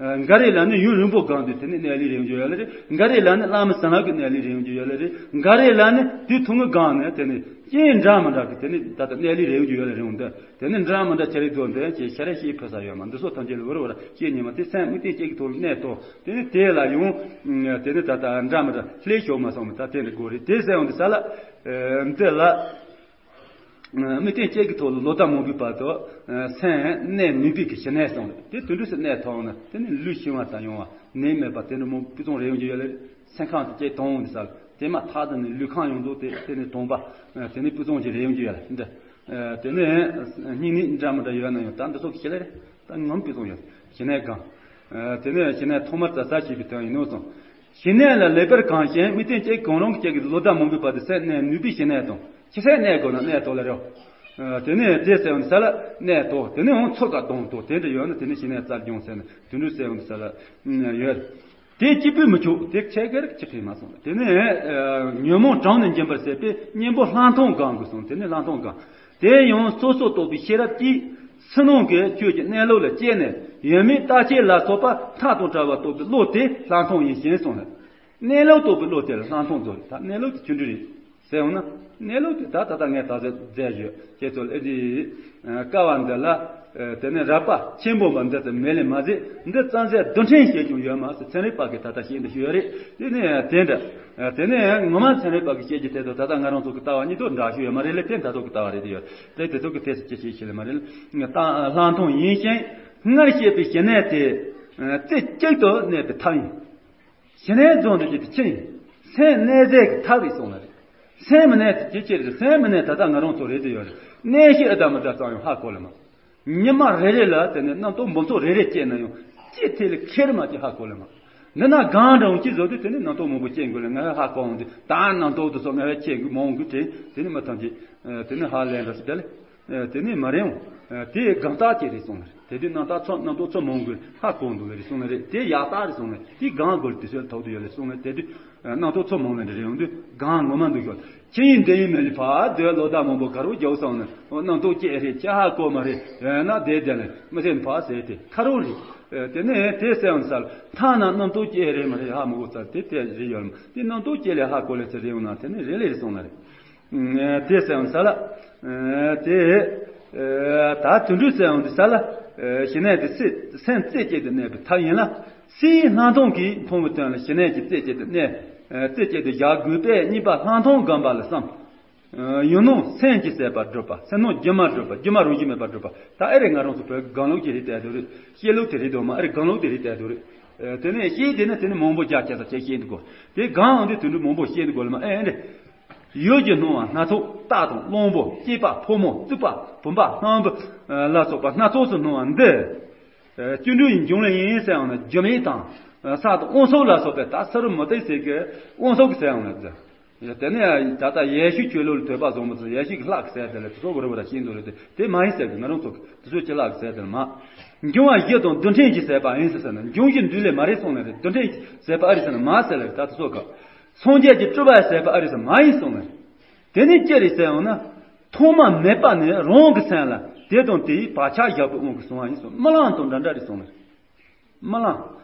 འགའ་རེ་ལ་ནི་ཡུན་རིང་པོ་སྒང་དུ་དེ་ནས་གནས་ལུགས་རེ་ཡོང་རྒྱུ་ཡོད་ལ་རེད། འགའ་རེ་ལ་ནི་བླ་མ་ཟ་ན་གི་གནས་ལུགས་རེ་ཡོང་རྒྱུ་ཡོད་ལ་རེད། འགའ་རེ་ལ་ནི་དུས་ཐུང་ངུ་སྒང་ནས་དེ་ནི་རྐྱེན་འདྲ་མི་འདྲ་གི་དེ་ནི་ད་ལྟ་གནས་ལུགས་རེ་ཡོང་རྒྱུ་ཡོད་ལ་རེད་འོང་དེ། དེ་ནི་འདྲ་མི་འདྲ་ཆ་རེ་དོ་འདོན་བྱས་ཤ་རེ་ཤེས་ཕོད་ས་ཡོད་མ་འདི་སོགས་ཐམས་ཅད་ལ་བུར་བར་ཤེས་ཉིན་མ་དེ་སེམས་དམིགས་རྟེན་ཅན་གྱི་ཐོག་ལ་གནས་ཐོག་དེ་ནི་དེ་ལ་ཡང་དེ་ནི་ད་ལྟ་འདྲ་མི་འདྲ་ལྷད་ཤོར་མ་སོང་མི་ད་དེ་འདྲ་དགོས་རེད་དེ་ཟེར་ཡོང་དུས་ས་ལ། འདི་ལ། དམིགས་རྟེན་ཅན་གྱི་ཐོག་ལ་ལོ་ཟླ་མང་པོའི་བར་དུ་སེམས་གནས་ནུས་པའི་གི་ཞི་གནས་སོང་རེད་དེ་དུད་འགྲོ་སུ་གནས་ཐོག་ན་དེ་ནི་ལུས་ཤིང་བ་དང་ཡོང་བ་ནད་མེད་པ་དེ་འདྲ་མང་པོ་ཕུན་ཚོགས་རེ་ཡོང་རྒྱུ་ཡོད་ལ་རེད། སེམས་ཁམས་དེ་ཅེས་དོང་འོང་དུས་ས་ལ་དེ་མ་ཐག་ཏུ་ནི་ལུས་ཁམས་ཡོངས་རྫོགས་དེ་དེ་ནི་དོང་པ། དེ་ནི་ཕུན་ཚོགས་ཀྱི་རེ་ཡོང་རྒྱུ་ཡོད་ལ་འདི། དེ་ནི་སྙིང་ནི་འདྲ་མི་འདྲ་ཡོད་ན་ཡང་ད་འདི་སོགས་ཀྱི་ཞི་ལ་རེད། ད་ངམ་ཕུན་ཚོགས་ཡོད་ཞི་གནས་གང་། དེ་ནི་ཞི་གནས་ཐོག་མར་རྩ་ས་ཞེས་པའི་དོན་ཡིན་ནོ་སོང་། ཞི་གནས་ལ་ལེགས་པར་གང་ཞིང་དམིགས་རྟེན་ཅན་གང་རུང་གི་ཅན་གྱི་ལོ་ཟླ་མང་པོའི་བར་དུ་སེམས་གནས་ནུས་པའི་ཞི་གནས་དང་ཕྱི་སེམས་གནས་དགོས་ན་གནས་ཐོག་ལ་རེད། དེ་ནས་དེ་ཟེར་ཡོང་ས་ལ་གནས་ཐོག་དེ་ནས་འོང་ཚུར་ཀ་གདོང་ཐོག་དེ་འདྲ་ཡོད་ན་དེ་ནས་ཞི་གནས་རྩལ་སྦྱོང་ཟེར་ན་དུད་འགྲོ་ཟེར་ཡོང་ས་ལ་ཡོད། དེ་གཅིག་པུས་མི་ཆོག་དེ་ཆེ་གེར་གཅིག་ཕན་མ་སོང་དེ་ནས་ཉོན་མོངས་དྲང་ནས་འབྱིན་པར་བྱེད་པའི་གཉེན་པོ་ལྷག་མཐོང་གང་དགོས་སོང་དེ་ནས་ལྷག་མཐོང་གང་། དེ་ཡང་སོ་སོར་རྟོག་པའི་ཤེས་རབ་ཀྱིས་ཕྱི་ནང་གི་ཆོས་ཀྱི་གནས་ལུགས་ལ་དཔྱད་ནས་ཡོད་མེད་བརྟག་དཔྱད་ལ་སོགས་པ་མཐའ་དང་བྲལ་བ་རྟོགས་པའི་བློ་དེ་ལྷག་མཐོང་ཡིན་ཞེས་གསུངས་ལ། གནས་ལུགས་རྟོགས་པའི་བློ་དེ་ལ་ལྷག་མཐོང་ཚོ་ད་གནས་ལུགས་དེ་ཆུང་འདྲི་རེད་ཟེར་ཡོང་ན་གནས་ལུགས་དེ་ད་ད་ལྟ་ངས་ད་གཟོད་མཛད་ཡོད་ཁྱེད་ཚོ་ལ་ཨེ་འདི་ཀ་བ་འདི་ལ་དེ་ནས་རགས་པ་ཆེན་པོ་མ་འདི་ཙམ་མེད་ལས་མ་ཟད་འདི་ཙམ་ཟད་རྡུལ་ཕྲན་བཤད་རྒྱུ་ཡོད་མ་ཟེར་ཚན་རིག་པ་གིས་ད་ལྟ་བཤད་འདི་ཞུ་ཡོད་རེད་དེ་ནས་དེ་འདྲ་དེ་ནས་ངོ་མ་ཚན་རིག་པ་གིས་བཤད་རྒྱུ་དེ་དང་ད་ལྟ་ང་རང་ཚོ་གི་ལྟ་བ་གཉིས་དོ་འདྲ་ཞུ་ཡོད་མ་རེད་ལས་དེ་འདྲ་ཚོ་གི་ལྟ་བ་རེད་དེ་ཡོད་རེད་དེ་ཚོ་གི་དེ་ཚོ་ཅི་ཞིག་ཞིག་ལས་མ་རེད་ལ་ད་ལྷག་མཐོང་ཡིན་ཞིང་སྔར་བཤད་པའི་ཞི་གནས་དེ་རྩེ་གཅིག་ཏུ་གནས་པའི་ཐབས་ཡིན། ཞི་གནས་རྫོགས་འདོད་ཀྱི་དེ་ཅི་ཡིན། སེམས་གནས་ཟད་ཀྱི་ཐབས་རེད་གསུངས་ལ་རེད། སེམས་མི་གནས་དེ་ཅི་ཅི་རེད་སེམས་མི་གནས་ད་ལྟ་ང་རང་ཚོ་རེད་དེ་ཡོད་རེད་གནས་ཤེས་ཨ་ད་མི་ད་ཙང་ཡང་ཧ་གོ་ལ་མ། ཉི་མ་རེ་རེ་ལ་དེ་ནས་རྣམ་རྟོག་འབུམ་ཚོགས་རེ་རེ་སྐྱེས་ན་ཡང་ཅི་ཐད་ལ་ཁེར་མ་ཅི་ཧ་གོ་ལ་མ། འདི་ན་གང་འདྲ་འོང་ཅི་བཟོ་དུས་དེ་ནས་རྣམ་རྟོག་མང་པོ་སྐྱེ་དགོས་ལ་ང་ཧ་གོ་འོང་དུས་ད་རྣམ་རྟོག་དུ་སོགས་ང་ཧ་ཁྱེད་དགོས་མ་འོང་དགོས་དྲན་དེ་ནས་མ་ཐམས་ཅད་དེ་ནས་ཧ་ལས་འགྲོ་ཞིག་དེ་ལས། དེ་ནས་མ་རེད་འོང་། དེ་གང་ལྟར་ཅི་རེད་གསུངས་ལ་རེད། དེ་དུས་རྣམ་དག་ཚོ་རྣམ་རྟོག་ཚོ་མང་དགོས་ཧ་གོ་འདུག་ལ་རེད་གསུངས་ལ་རེད་དེ་ཡག་རྟགས་རེད་གསུངས་ལ་དེ་གང་དགོས་དུས་ཚོད་ཐོག་ཏུ་ཡོད་ལ་གསུངས་ལ་དེ་དུས་རྣམ་རྟོག་ཚོ་མང་ལ་འདྲ་རེད་འོང་དུས་གང་ངོ་མ་འདུག་ཤོག་ཁྱི་ཡིན་འདི་ཡིན་མེད་ལ་ཕར་སྡོད་ལོ་ཟླ་མང་པོ་ག་རུ་རྒྱག་སོང་ན་འོ་རྣམ་རྟོག་སྐྱེ་རེད་ཁྱི་ཧ་གོ་མ་རེད་ཡོད་ན་བསྡད་བསྡད་ལ་མི་ཚེ་ཕར་ཟད་དེ་ཁ་རུ་རེད། དེ་ནས་དེ་ཟེར་ཡང་ས་ལ་ཐ་ན་རྣམ་རྟོག་སྐྱེ་རེད་མ་རེད་ཧ་མ་གོ་ཚར་དེ་དེ་རེད་ཡོད་ལ་དེ་རྣམ་རྟོག་སྐྱེ་ལས་ཧ་གོ་ལས་ཚེ་རེད་འོང་ན་དེ་ནས་རེད་ལས་རེད་གསུངས་ལ་རེད། དེ་ཟེར་ཡང་ས་ལ། དེ། ད་དུད་འགྲོ་ཟེར་ཡང་དེ་ས་ལ། ཞི་གནས་དེ་སེམས་རྩེ་གཅིག་ཏུ་གནས་པའི་ཐབས་ཡིན་ལ། སའི་ལྷག་མཐོང་གིས་མཐོང་བའི་དོན་ལ་ཞི་གནས་ཀྱི་རྩེ་གཅིག་ཏུ་གནས། རྩེ་གཅིག་ཏུ་བཞག་དགོས་པས་གཉིས་པ་ལྷག་མཐོང་སྒོམ་པ་ལ་བསམ། ཡང་ན་སེམས་ཀྱི་ཟད་པ་སྒྲུབ་པ་སེམས་ནང་སྒྱུ་མ་སྒྲུབ་པ་སྒྱུ་མ་རང་བཞིན་མེད་པར་སྒྲུབ་པ་ད་ཨེ་རེད་ང་རང་ཚོ་བོད་སྒང་ལུགས་ཀྱི་རིགས་དེ་དུ་རེད་བཤད་ལུགས་དེ་རེད་དོ་མ་ཨེ་རེད་སྒང་ལུགས་དེ་རིགས་དེ་དུ་རེད། དེ་ནས་ཤེས་དེ་ནི་དེ་ནི་མང་པོ་རྒྱ་ཆེ་ས་ཆེ་ཤེས་འདུག་གོ། དེ་གང་འོང་དེ་དུད་འགྲོ་མང་པོ་ཤེས་འདུག་གོ་ལ་མ་ཨེ་འདྲ། ཡུལ་གྱི་སྣང་བ་སྣ་ཚོགས་རྟ་དང་གླང་པོ་སྐྱེས་པ་ཕོ་མོ་རྩིག་པ་བུམ་པ་སྣམ་བུ་ལ་སོགས་པ་སྣ་ཚོགས་སུ་སྣང་བ་འདི། བཅུ་དྲུག་ཡི་འབྱུང་ལས་ཡིན་ཟེར་ཡང་ན་སྒྱུ་མའི་དང་ས་དང་དབང་ཕྱུག་ལ་སོགས་པའི་ད་ས་རུ་མུ་སྟེགས་ཟེར་གི་དབང་ཕྱུག་ཟེར་ཡང་ན་འདི། དེ་ནས་ད་ལྟ་ཡེ་ཤུ་ཆོས་ལུགས་ལ་ཐོས་པ་བཟང་པོ་ཚོ་ཡེ་ཤུ་གི་ལྷ་གི་ཟེར་དེ་ལ་དེ་ཚོ་གི་རུ་བ་ར་ཤིན་ཏུ་རེད་དེ་དེ་མ་ཡིན་ཟེར་གི། ང་རང་ཚོ་གི་དེ་ཚོ་ཅི་ལྷ་གི་ཟེར་དེ་ལ་མ། འབྱུང་བ་བཞི་དང་རྡུལ་ཕྲན་གྱི་ཟད་པ་ཡིན་ཟེར་ཟེར་ན། འབྱུང་བཞི་འདུས་ལས་མ་རེད་གསུངས་ལ་རེད། རྡུལ་ཕྲན་གྱི་ཟད་པ་ཨ་རེད་ཟེར་ན་མ་ཟེར་ལ་རེད། ད་དེ་ཚོ་གི་སངས་རྒྱས་ཀྱི་སྤྲུལ་པ་ཟད་པ་ཨ་རེད་ཟེར་མ་ཡིན་གསུངས་ལ་རེད། དེ་ནས་ཅི་རེད་ཟེར་ཡང་ན། ཐོག་མ་མེད་པ་ནས་རང་གི་སེམས་ལ་དེ་དང་དེའི་བག་ཆགས་བཞག་པའི་དབང་གིས་བྱུང་བ་ཡིན་གསུངས། རྨི་ལམ་དང་འདྲ་འདྲ་རེད་གསུངས་ལ་རེད། རྨི་ལམ།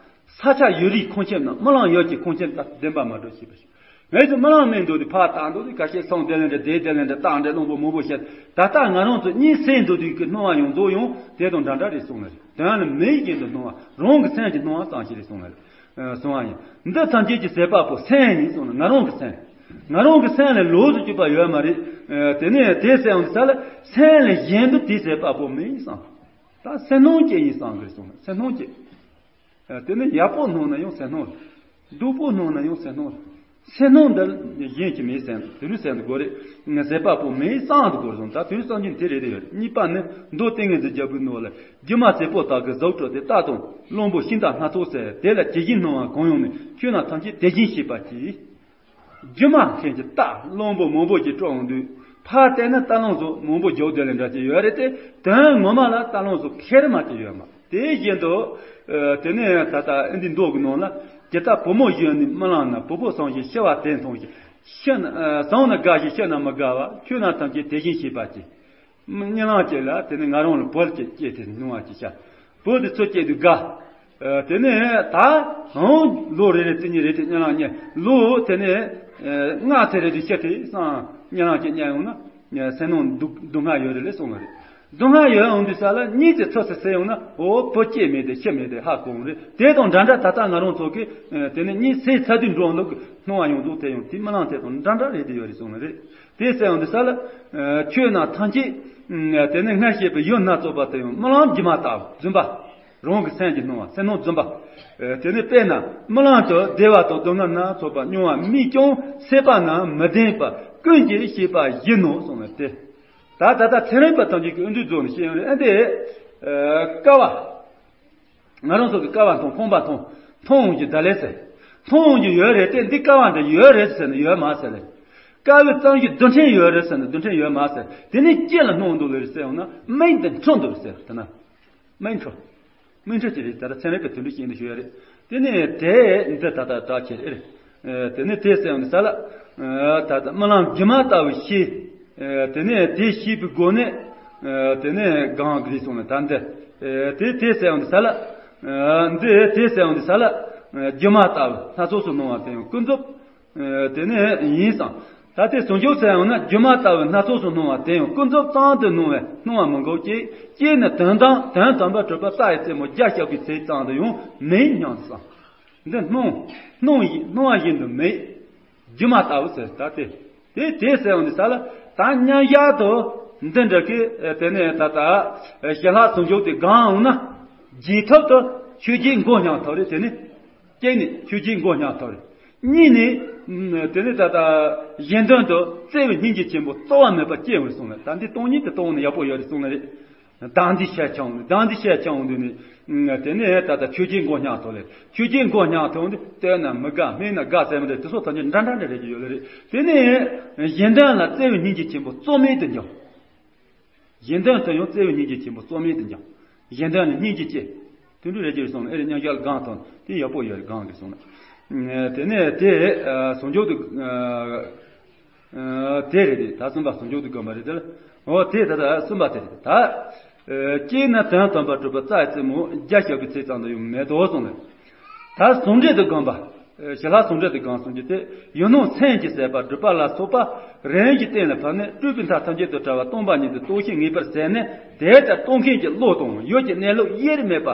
ས་ཆ་ཡུལ་རིས་ཁང་ཁྱིམ་དང་རྨི་ལམ་ཡུལ་གྱི་ཁང་ཁྱིམ་དང་བདེན་པ་མ་འགྲོ་ཞེས་པ་ཞིག་ངེད་ཚོ་རྨི་ལམ་རྨིས་འདུག་དུས་ཕར་བལྟ་འདུག་དུས་ཁ་ཤས་སང་དེ་ལེན་འདྲ་དེ་དེ་ལེན་འདྲ་བཏང་འདྲ་གླང་པོ་མང་པོ་བཤད། ད་ལྟ་ང་རང་ཚོ་གཉིད་སད་འདུག་དུས་ཀྱི་སྣང་བ་ཡོངས་རྫོགས་ཡང་དེ་དང་འདྲ་འདྲ་རེད་གསུངས་ལ་རེད། དོན་ལ་མིག་བཞིན་དུ་སྣང་བ་རང་གི་སེམས་ཀྱི་སྣང་བ་ཙམ་ཞིག་རེད་གསུངས་ལ་རེད། གསུངས་པ་ཡིན། འདི་ཐམས་ཅད་ཀྱི་ཟད་པ་པོ་སེམས་ཡིན་གསུངས་ན་ང་རང་གི་སེམས། ང་རང་གི་སེམས་ལས་ལོགས་སུ་གྱུར་པ་ཡོད་མ་རེད། དེ་ནས་དེ་སེམས་ཡོང་དུས་ས་ལ་སེམས་ལས་གཞན་དུ་དེ་ཟད་པ་པོ་མེད་བསམ། ད་སེམས་སྣང་ཅན་ཡིན་བསམ་གི་རེད་གསུངས་ན་སེམས་སྣང་ཅན། དེ་ནས་ཡག་པོ་སྣང་ན་ཡང་སེམས་སྣང་། སྡུག་པོ་སྣང་ན་ཡང་སེམས་སྣང་། སེམས་སྣང་འདི་གཞན་གྱི་མེད་སེམས་དེ་རུ་སེམས་དུ་དགོས་རེད། ཟད་པ་པོ་མེད་བསམ་དུ་དགོས་སོང་། ད་དེ་རུ་བསམ་གྱིན་དེ་རེད་དེ་ཡོད་རེད། གཉིས་པ་ནི་མདོ་ཏིང་ངེ་འཛིན་རྒྱལ་པོའི་ནང་ལ། སྒྱུ་མ་བྱེད་པོ་དག་གི་གཟུགས་སྤྲུལ་ཏེ། རྟ་དང་གླང་པོ་ཤིང་དང་སྣ་ཚོགས་ཟེར། དེ་ལ་ཇི་བཞིན་སྣང་བ་གང་ཡོང་ནས། ཁྱོད་རྣམས་ཐམས་ཅད་དེ་བཞིན་ཤེས་པར་གྱིས། སྒྱུ་མ་མཁན་གྱི་རྟ་གླང་པོ་མང་པོ་ཅིག་སྤྲུལ་འོང་དུས་ཕར་བལྟས་ན་རྟ་གླང་སོགས་མང་པོ་རྒྱུག་བསྡད་ལ་འདྲ་ཅིག་ཡོད་རེད་དེ། དོན་ངོ་མ་ལ་རྟ་གླང་སོགས་ཁེར་མ་ཅིག་ཡོད་མ། དེ་བཞིན་དུ། དེ་ནས་ད་ལྟ་ཨ་འདི་མདོ་གི་ནང་ལ། ཇི་ལྟར་བུ་མོ་གཞོན་ནུའི་རྨི་ལམ་ན། བུ་ཕོ་བཟང་ཞིང་ཤི་བ་དེ་མཐོང་ཞིང་། ཤི་ན་བཟང་ན་དགའ་ཞིང་ཤི་ན་མི་དགའ་བ། ཁྱོད་རྣམས་ཐམས་ཅད་དེ་བཞིན་ཤེས་པར་གྱིས། རྨི་ལམ་ཅིག་ལ་དེ་ནས་ང་རང་ལ་བུ་ཅིག་སྐྱེས་ཏེ་སྣང་བ་ཅིག་ཤར། བུ་དེ་ཚོ་སྐྱེས་དུས་དགའ། དེ་ནས་ད་ཧང་ལོ་རེ་རེ་དེ་གཉིས་རེ་དེ་རྨི་ལམ་རྨི་ལོ་དེ་ནས་ལྔ་ཚེ་རེ་དེ་ཤི་དེ་སང་རྨི་ལམ་ཅིག་རྨི་ཡོང་ན་སེམས་ནང་སྡུག་སྡུག་བསྔལ་ཡོད་རེད་ལས་གསུངས་པ་རེད། སྡུག་བསྔལ་ཡོད་འོང་དུས་ས་ལ་གཉིད་དེ་ཚོ་ཚེ་ཚེ་ཡོང་ན་འོ་བུ་སྐྱེས་མེད་དེ་ཤི་མེད་དེ་ཧ་གོ་འོང་རེད། དེ་དང་འདྲ་འདྲ་ད་ལྟ་ང་རང་ཚོ་གི་དེ་ནས་གཉིད་སད་ཚར་དུས་འགྲོ་འདུག་གི་སྣང་བ་ཡོངས་རྫོགས་དེ་ཡང་དེ་རྨི་ལམ་དེ་དང་འདྲ་འདྲ་རེད་དེ་ཡོད་རེད་གསུངས་པ་རེད། དེ་ཟེར་ཡང་འདི་ས་ལ། ཁྱོད་རྣམས་ཐམས་ཅད། དེ་ནས་སྔར་བཤད་པའི་ཡུལ་སྣ་ཚོགས་པ་དེ་ཡང་རྨི་ལམ་སྒྱུ་མ་ལྟ་བུ་རྫུན་པ། རང་གི་སེམས་ཀྱི་སྣང་བ་སེམས་སྣང་རྫུན་པ། དེ་ནས་དཔེར་ན་རྨི་ལམ་དུ་བདེ་བ་དང་སྡུག་བསྔལ་སྣ་ཚོགས་པ་མྱོང་བ་རྨིས་ཀྱང་སྲེད་པ་རྣམས་མི་ལྡན་པ་ཀུན་གྱིས་ཤེས་པ་བཞིན་ནོ་གསུངས་ནས་ཏེ། ད་ད་ལྟ་ཚན་རིག་པ་ཐམས་ཅད་ཀྱིས་འདི་རྫོགས་ནས་བཤད་ཡོང་རེད། ཨ་འདི། ཀ་བ། ང་རང་ཚོ་གི་ཀ་བ་མཐོང་ཕོངས་པ་མཐོང་མཐོང་འོང་རྒྱུ་ད་ལས་ཟེར། མཐོང་འོང་རྒྱུ་ཡོད་རེད་དེ། འདི་ཀ་བ་འདི་ཡོད་རེད་ཟེར་ན་ཡོད་མ་ཟེར་ལེ། ཀ་བའི་གཙང་གཞི་རྡུལ་ཕྲན་ཡོད་རེད་ཟེར་ན་རྡུལ་ཕྲན་ཡོད་མ་ཟེར། དེ་ནས་ཅི་ལ་སྣང་འདུག་ལེ་ཟེར་ཡོང་ན་སྨན་འདི་འཁྲུ་འདུག་ཟེར། དེ་ན་སྨན་འཁྲུ། སྨན་འཁྲུ་ཅི་རེད། ད་ལྟ་ཚན་རིག་པས་དེ་འདྲ་བཤད་འདི་ཞུ་ཡ་རེད། དེ་ནས་དེ་འདི་ད་ལྟ་དྲག་ཆེ་རེད། དེ་ནས་དེ་ཟེར་ཡོང་ནས་ས་ལ། ད་ལྟ་རྨི་ལམ་སྒྱུ་མ་ལྟ་བུ་ཤེས། དེ་ནས་དེ་ཤེས་པའི་སྒོ་ནས། དེ་ནས་གང་གི་རེད་གསུངས་ན་ད་འདི། དེ་དེ་ཟེར་ཡོང་ནས་ས་ལ། འདི་དེ་ཟེར་ཡོང་ནས་ས་ལ། སྒྱུ་མ་ལྟ་བུ་སྣ་ཚོགས་སུ་སྣང་བ་དེ་ཡང་ཀུན་རྫོབ། དེ་ནས་ཡིན་ཙང་། ད་དེ་ཟུང་འཇུག་ཟེར་ཡང་ན་སྒྱུ་མ་ལྟ་བུ་སྣ་ཚོགས་སུ་སྣང་བ་དེ་ཡང་ཀུན་རྫོབ་ཙམ་དུ་སྣང་བས་སྣང་བ་མི་འགོག་ཅིག་སྐྱེས་ནས་དོན་དམ་དོན་དམ་པར་གྲུབ་པ་རྩ་ཡི་རྩེ་མོ་རྒྱ་ཞགས་པའི་ཚིག་ཙམ་དུ་ཡང་མིན་སྙམ་དུ་བསམ། འདི་སྣང་སྣང་ཡི་སྣང་བ་བཞིན་དུ་མེད། སྒྱུ་མ་ལྟ་བུ་ཟེར་ད་དེ། དེ་དེ་ཟེར་ཡོང་དུས་ས་ལ་ད་མཉམ་བཞག་ཏུ་འདི་འདྲ་གི་དེ་ནས་ད་ལྟ་ཞི་ལྷག་ཟུང་འཇུག་དེ་གང་འོང་ན་རྗེས་ཐོབ་ཏུ་ཆོས་ཀྱི་མགོ་བརྙེས་ཐོབ་རེད། དེ་ནི་སྐྱེས་ནས་ཆོས་ཀྱི་མགོ་བརྙེས་ཐོབ་རེད། གཉིས་ནས། དེ་ནས་ད་ལྟ་གཞན་དོན་དུ་བརྩེ་བའི་སྙིང་རྗེ་ཆེན་པོ་རྩོལ་བ་མེད་པར་སྐྱེ་འོང་གསུངས་ལ། ད་འདི་སྟོང་ཉིད་དུ་སྟོང་ནས་ཡག་པོ་ཡོད་རེད་གསུངས་ལ་རེད། བདག་འཛིན་ཤས་ཆེ་འོང་བདག་འཛིན་ཤས་ཆེ་འོང་དུས་ནས། དེ་ནས་ད་ལྟ་ཆོས་ཀྱི་མགོ་བརྙེས་ཐོབ་ལེ། ཆོས་ཀྱི་མགོ་བརྙེས་ཐོབ་འདི་ལྟོས་ན་མི་དགའ་སྨྲས་ན་དགའ་ཟེར་མི་འདྲ་དེ་ཚོ་ཐམས་ཅད་འདྲ་འདྲ་འདྲ་རེད་ཀྱི་ཡོད་ལེ་རེད། དེ་ནས་གཞན་དོན་ལ་བརྩེ་བའི་སྙིང་རྗེ་ཆེན་པོ་རྩོལ་མེད་དུ་འགྱུར། གཞན་དོན་དུ་ཡང་བརྩེ་བའི་སྙིང་རྗེ་ཆེན་པོ་རྩོལ་མེད་དུ་འགྱུར། གཞན་དོན་ལ་སྙིང་རྗེ་སྐྱེ། དེ་འདྲ་རེད་ཅེས་གསུངས་ལ། ཨེ་རེད་མཉམ་བཞག་ལ་གང་ཐོན་དེ་ཡག་པོ་ཡོད་རེད་གང་གི་གསུངས་ལ། དེ་ནས་དེ་ཟུང་འཇུག་ཏུ་དེ་རེད་དེ་ད་གསུམ་པ་ཟུང་འཇུག་ཏུ་བསྒོམ་པ་རེད་དེ་ལ། འོ་དེ་ད་ད་གསུམ་པ་དེ་རེད་ད། སྐྱེས་ན་དོན་དམ་པར་གྲུབ་པ་རྩ་ཡི་རྩེ་མོ་རྒྱ་ཞགས་པའི་ཚིག་ཙམ་དུ་ཡང་མེད་དོ་གསུངས་ལ། ད་ཟུང་འབྲེལ་དུ་བསྒོམ་པ། ཞི་ལྷག་ཟུང་འབྲེལ་དུ་བསྒོམ་གསུངས་ཀྱི་དེ་ཡུལ་སྣང་སེམས་ཀྱི་ཟད་པ་སྒྲིབ་པ་ལ་སོགས་པ་རིམ་གྱིས་གཏན་ལ་ཕབ་ནས་སྤྲོས་པའི་མཐའ་ཐམས་ཅད་དུ་བྲལ་བ་སྟོང་པ་ཉིད་དུ་རྟོགས་ཤིང་ངེས་པར་ཟད་ནས་དེ་ལྟར་རྟོགས་མཁན་གྱི་བློ་དང་ཡུལ་གྱི་གནས་ལུགས་དབྱེར་མེད་པ།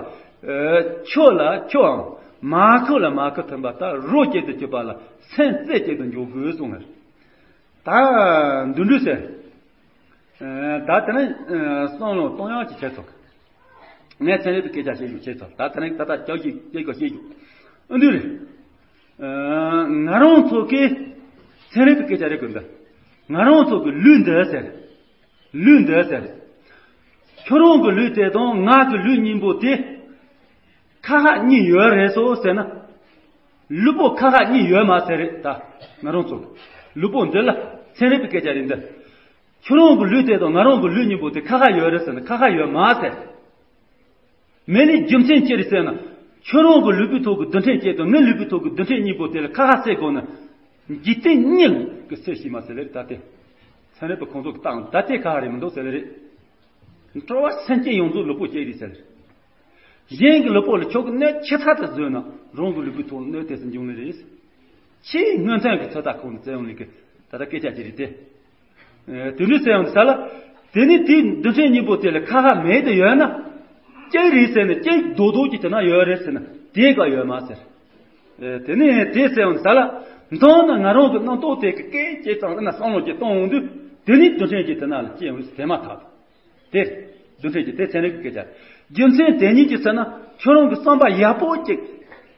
ཆུ་ལ་ཆུའམ་མར་ཁུ་ལ་མར་ཁུ་མཐུན་པ་ལྟར་རོ་གཅིག་ཏུ་གྱུར་པ་ལ་སེམས་རྩེ་གཅིག་ཏུ་འཇོག་དགོས་གསུངས་ལ། ད་འདི་འདྲ་ཟེར། ད་དེ་ནས་བསམ་བློ་གཏོང་ཡག་ཅིག་བྱས་ཚོགས། ངས་ཚན་རིག་པའི་སྐད་ཆ་བཤད་རྒྱུ་བྱས་ཚོགས། ད་དེ་ནས་ད་ལྟ་སྐྱབས་ཤིག་སྐད་ཆ་བཤད་རྒྱུ། ཨ་འདི་རེད། ང་རང་ཚོ་གི་ཚན་རིག་པའི་སྐད་ཆ་རེད་དགོས་འདི། ང་རང་ཚོ་གི་ལུས་འདི་ཟེར། ལུས་འདི་ཟེར། ཁྱོད་རང་གི་ལུས་དེ་དང་ང་གི་ལུས་གཉིས་པོ་དེ། ཁ་ཤས་གཉིས་ཡོད་རེད་སོ་ཟེར་ན། ལུས་པོ་ཁ་ཤས་གཉིས་ཡོད་མ་ཟེར་རེད་ད། ང་རང་ཚོ། ལུས་པོ་འདི་ལ་ཚན་རིག་པའི་སྐད་ཆ་རེད་འདི། ཁྱོད་རང་གི་ལུས་དེ་དང་ང་རང་གི་ལུས་གཉིས་པོ་དེ་ཁ་ཁ་ཡོད་རེད་ཟེར་ན་ཁ་ཁ་ཡོད་མ་ཟེར། མེད་ནི་རྒྱུ་མཚན་ཅི་རེད་ཟེར་ན། ཁྱོད་རང་གི་ལུས་པོའི་ཐོག་གི་རྡུལ་ཕྲན་གཅིག་དང་ངའི་ལུས་པོའི་ཐོག་གི་རྡུལ་ཕྲན་གཉིས་པོ་དེ་ལ་ཁ་ཁ་བསྲེ་དགོས་ན། འཇིག་རྟེན་གཉིས་ཀྱི་སེལ་ཤེས་མ་ཟེར་ལེ་རེད་ད་དེ། ཚན་རིག་པ་ཁོང་ཚོ་གི་སྟངས་ད་དེ་ཁ་ཁ་རེད་མི་འདུག་ཟེར་ལེ་རེད། འགྲོ་བ་སེམས་ཅན་ཡོངས་རྫོགས་ལུས་པོ་གཅིག་རེད་ཟེར། གཞན་གྱི་ལུས་པོ་ལ་ཁྱོད་ཀྱི་གནོད་ཆེ་ཚད་དུ་བཟོས་ན་རང་གི་ལུས་པོའི་ཐོག་ལ་གནོད་ཐེབས་སུ་འབྱུང་ནི་རེད། ཆེས་སྔོན་ཐོན་གྱི་ཚོད་ལྟ་ཁོང་ནས་བཙལ་ཡོང་ལས་ཀྱི་ད་ལྟ་སྐད་ཆ་ཅི་རེད་དེ། དེ་འདྲའི་ཟེར་ཡང་ས་ལ། དེ་ནི་དེའི་རྡུལ་ཕྲན་གཉིས་པོ་དེ་ལ་ཁ་ཁ་མེད་དུ་ཡོད་ན། གཅིག་རེད་ཟེར་ནས་གཅིག་རྡོག་རྡོག་ཅིག་དེ་ན་ཡོད་རེད་ཟེར་ན་དེ་ག་ཡོད་མ་ཟེར། དེ་ནི་དེ་ཟེར་ཡང་ས་ལ། མདོར་ན་ང་རང་གི་རྣམ་རྟོག་དེ་གི་སྐད་ཅིག་ཙམ་ན་བསམ་བློ་ཅིག་གཏོང་འོང་དུས་དེ་ནི་རྡུལ་ཕྲན་གྱི་དེ་ན་ལ་སྐྱེ་འོང་དེ་མ་ཐག་དེ། རྡུལ་ཕྲན་གྱི་དེ་ཚན་རིག་གི་སྐད་ཆ། རྒྱུ་མཚན་དེ་ཉིད་ཀྱི་ཚེ་ན་ཁྱོད་རང་གི་བསམ་པ་ཡག་པོ་ཅིག་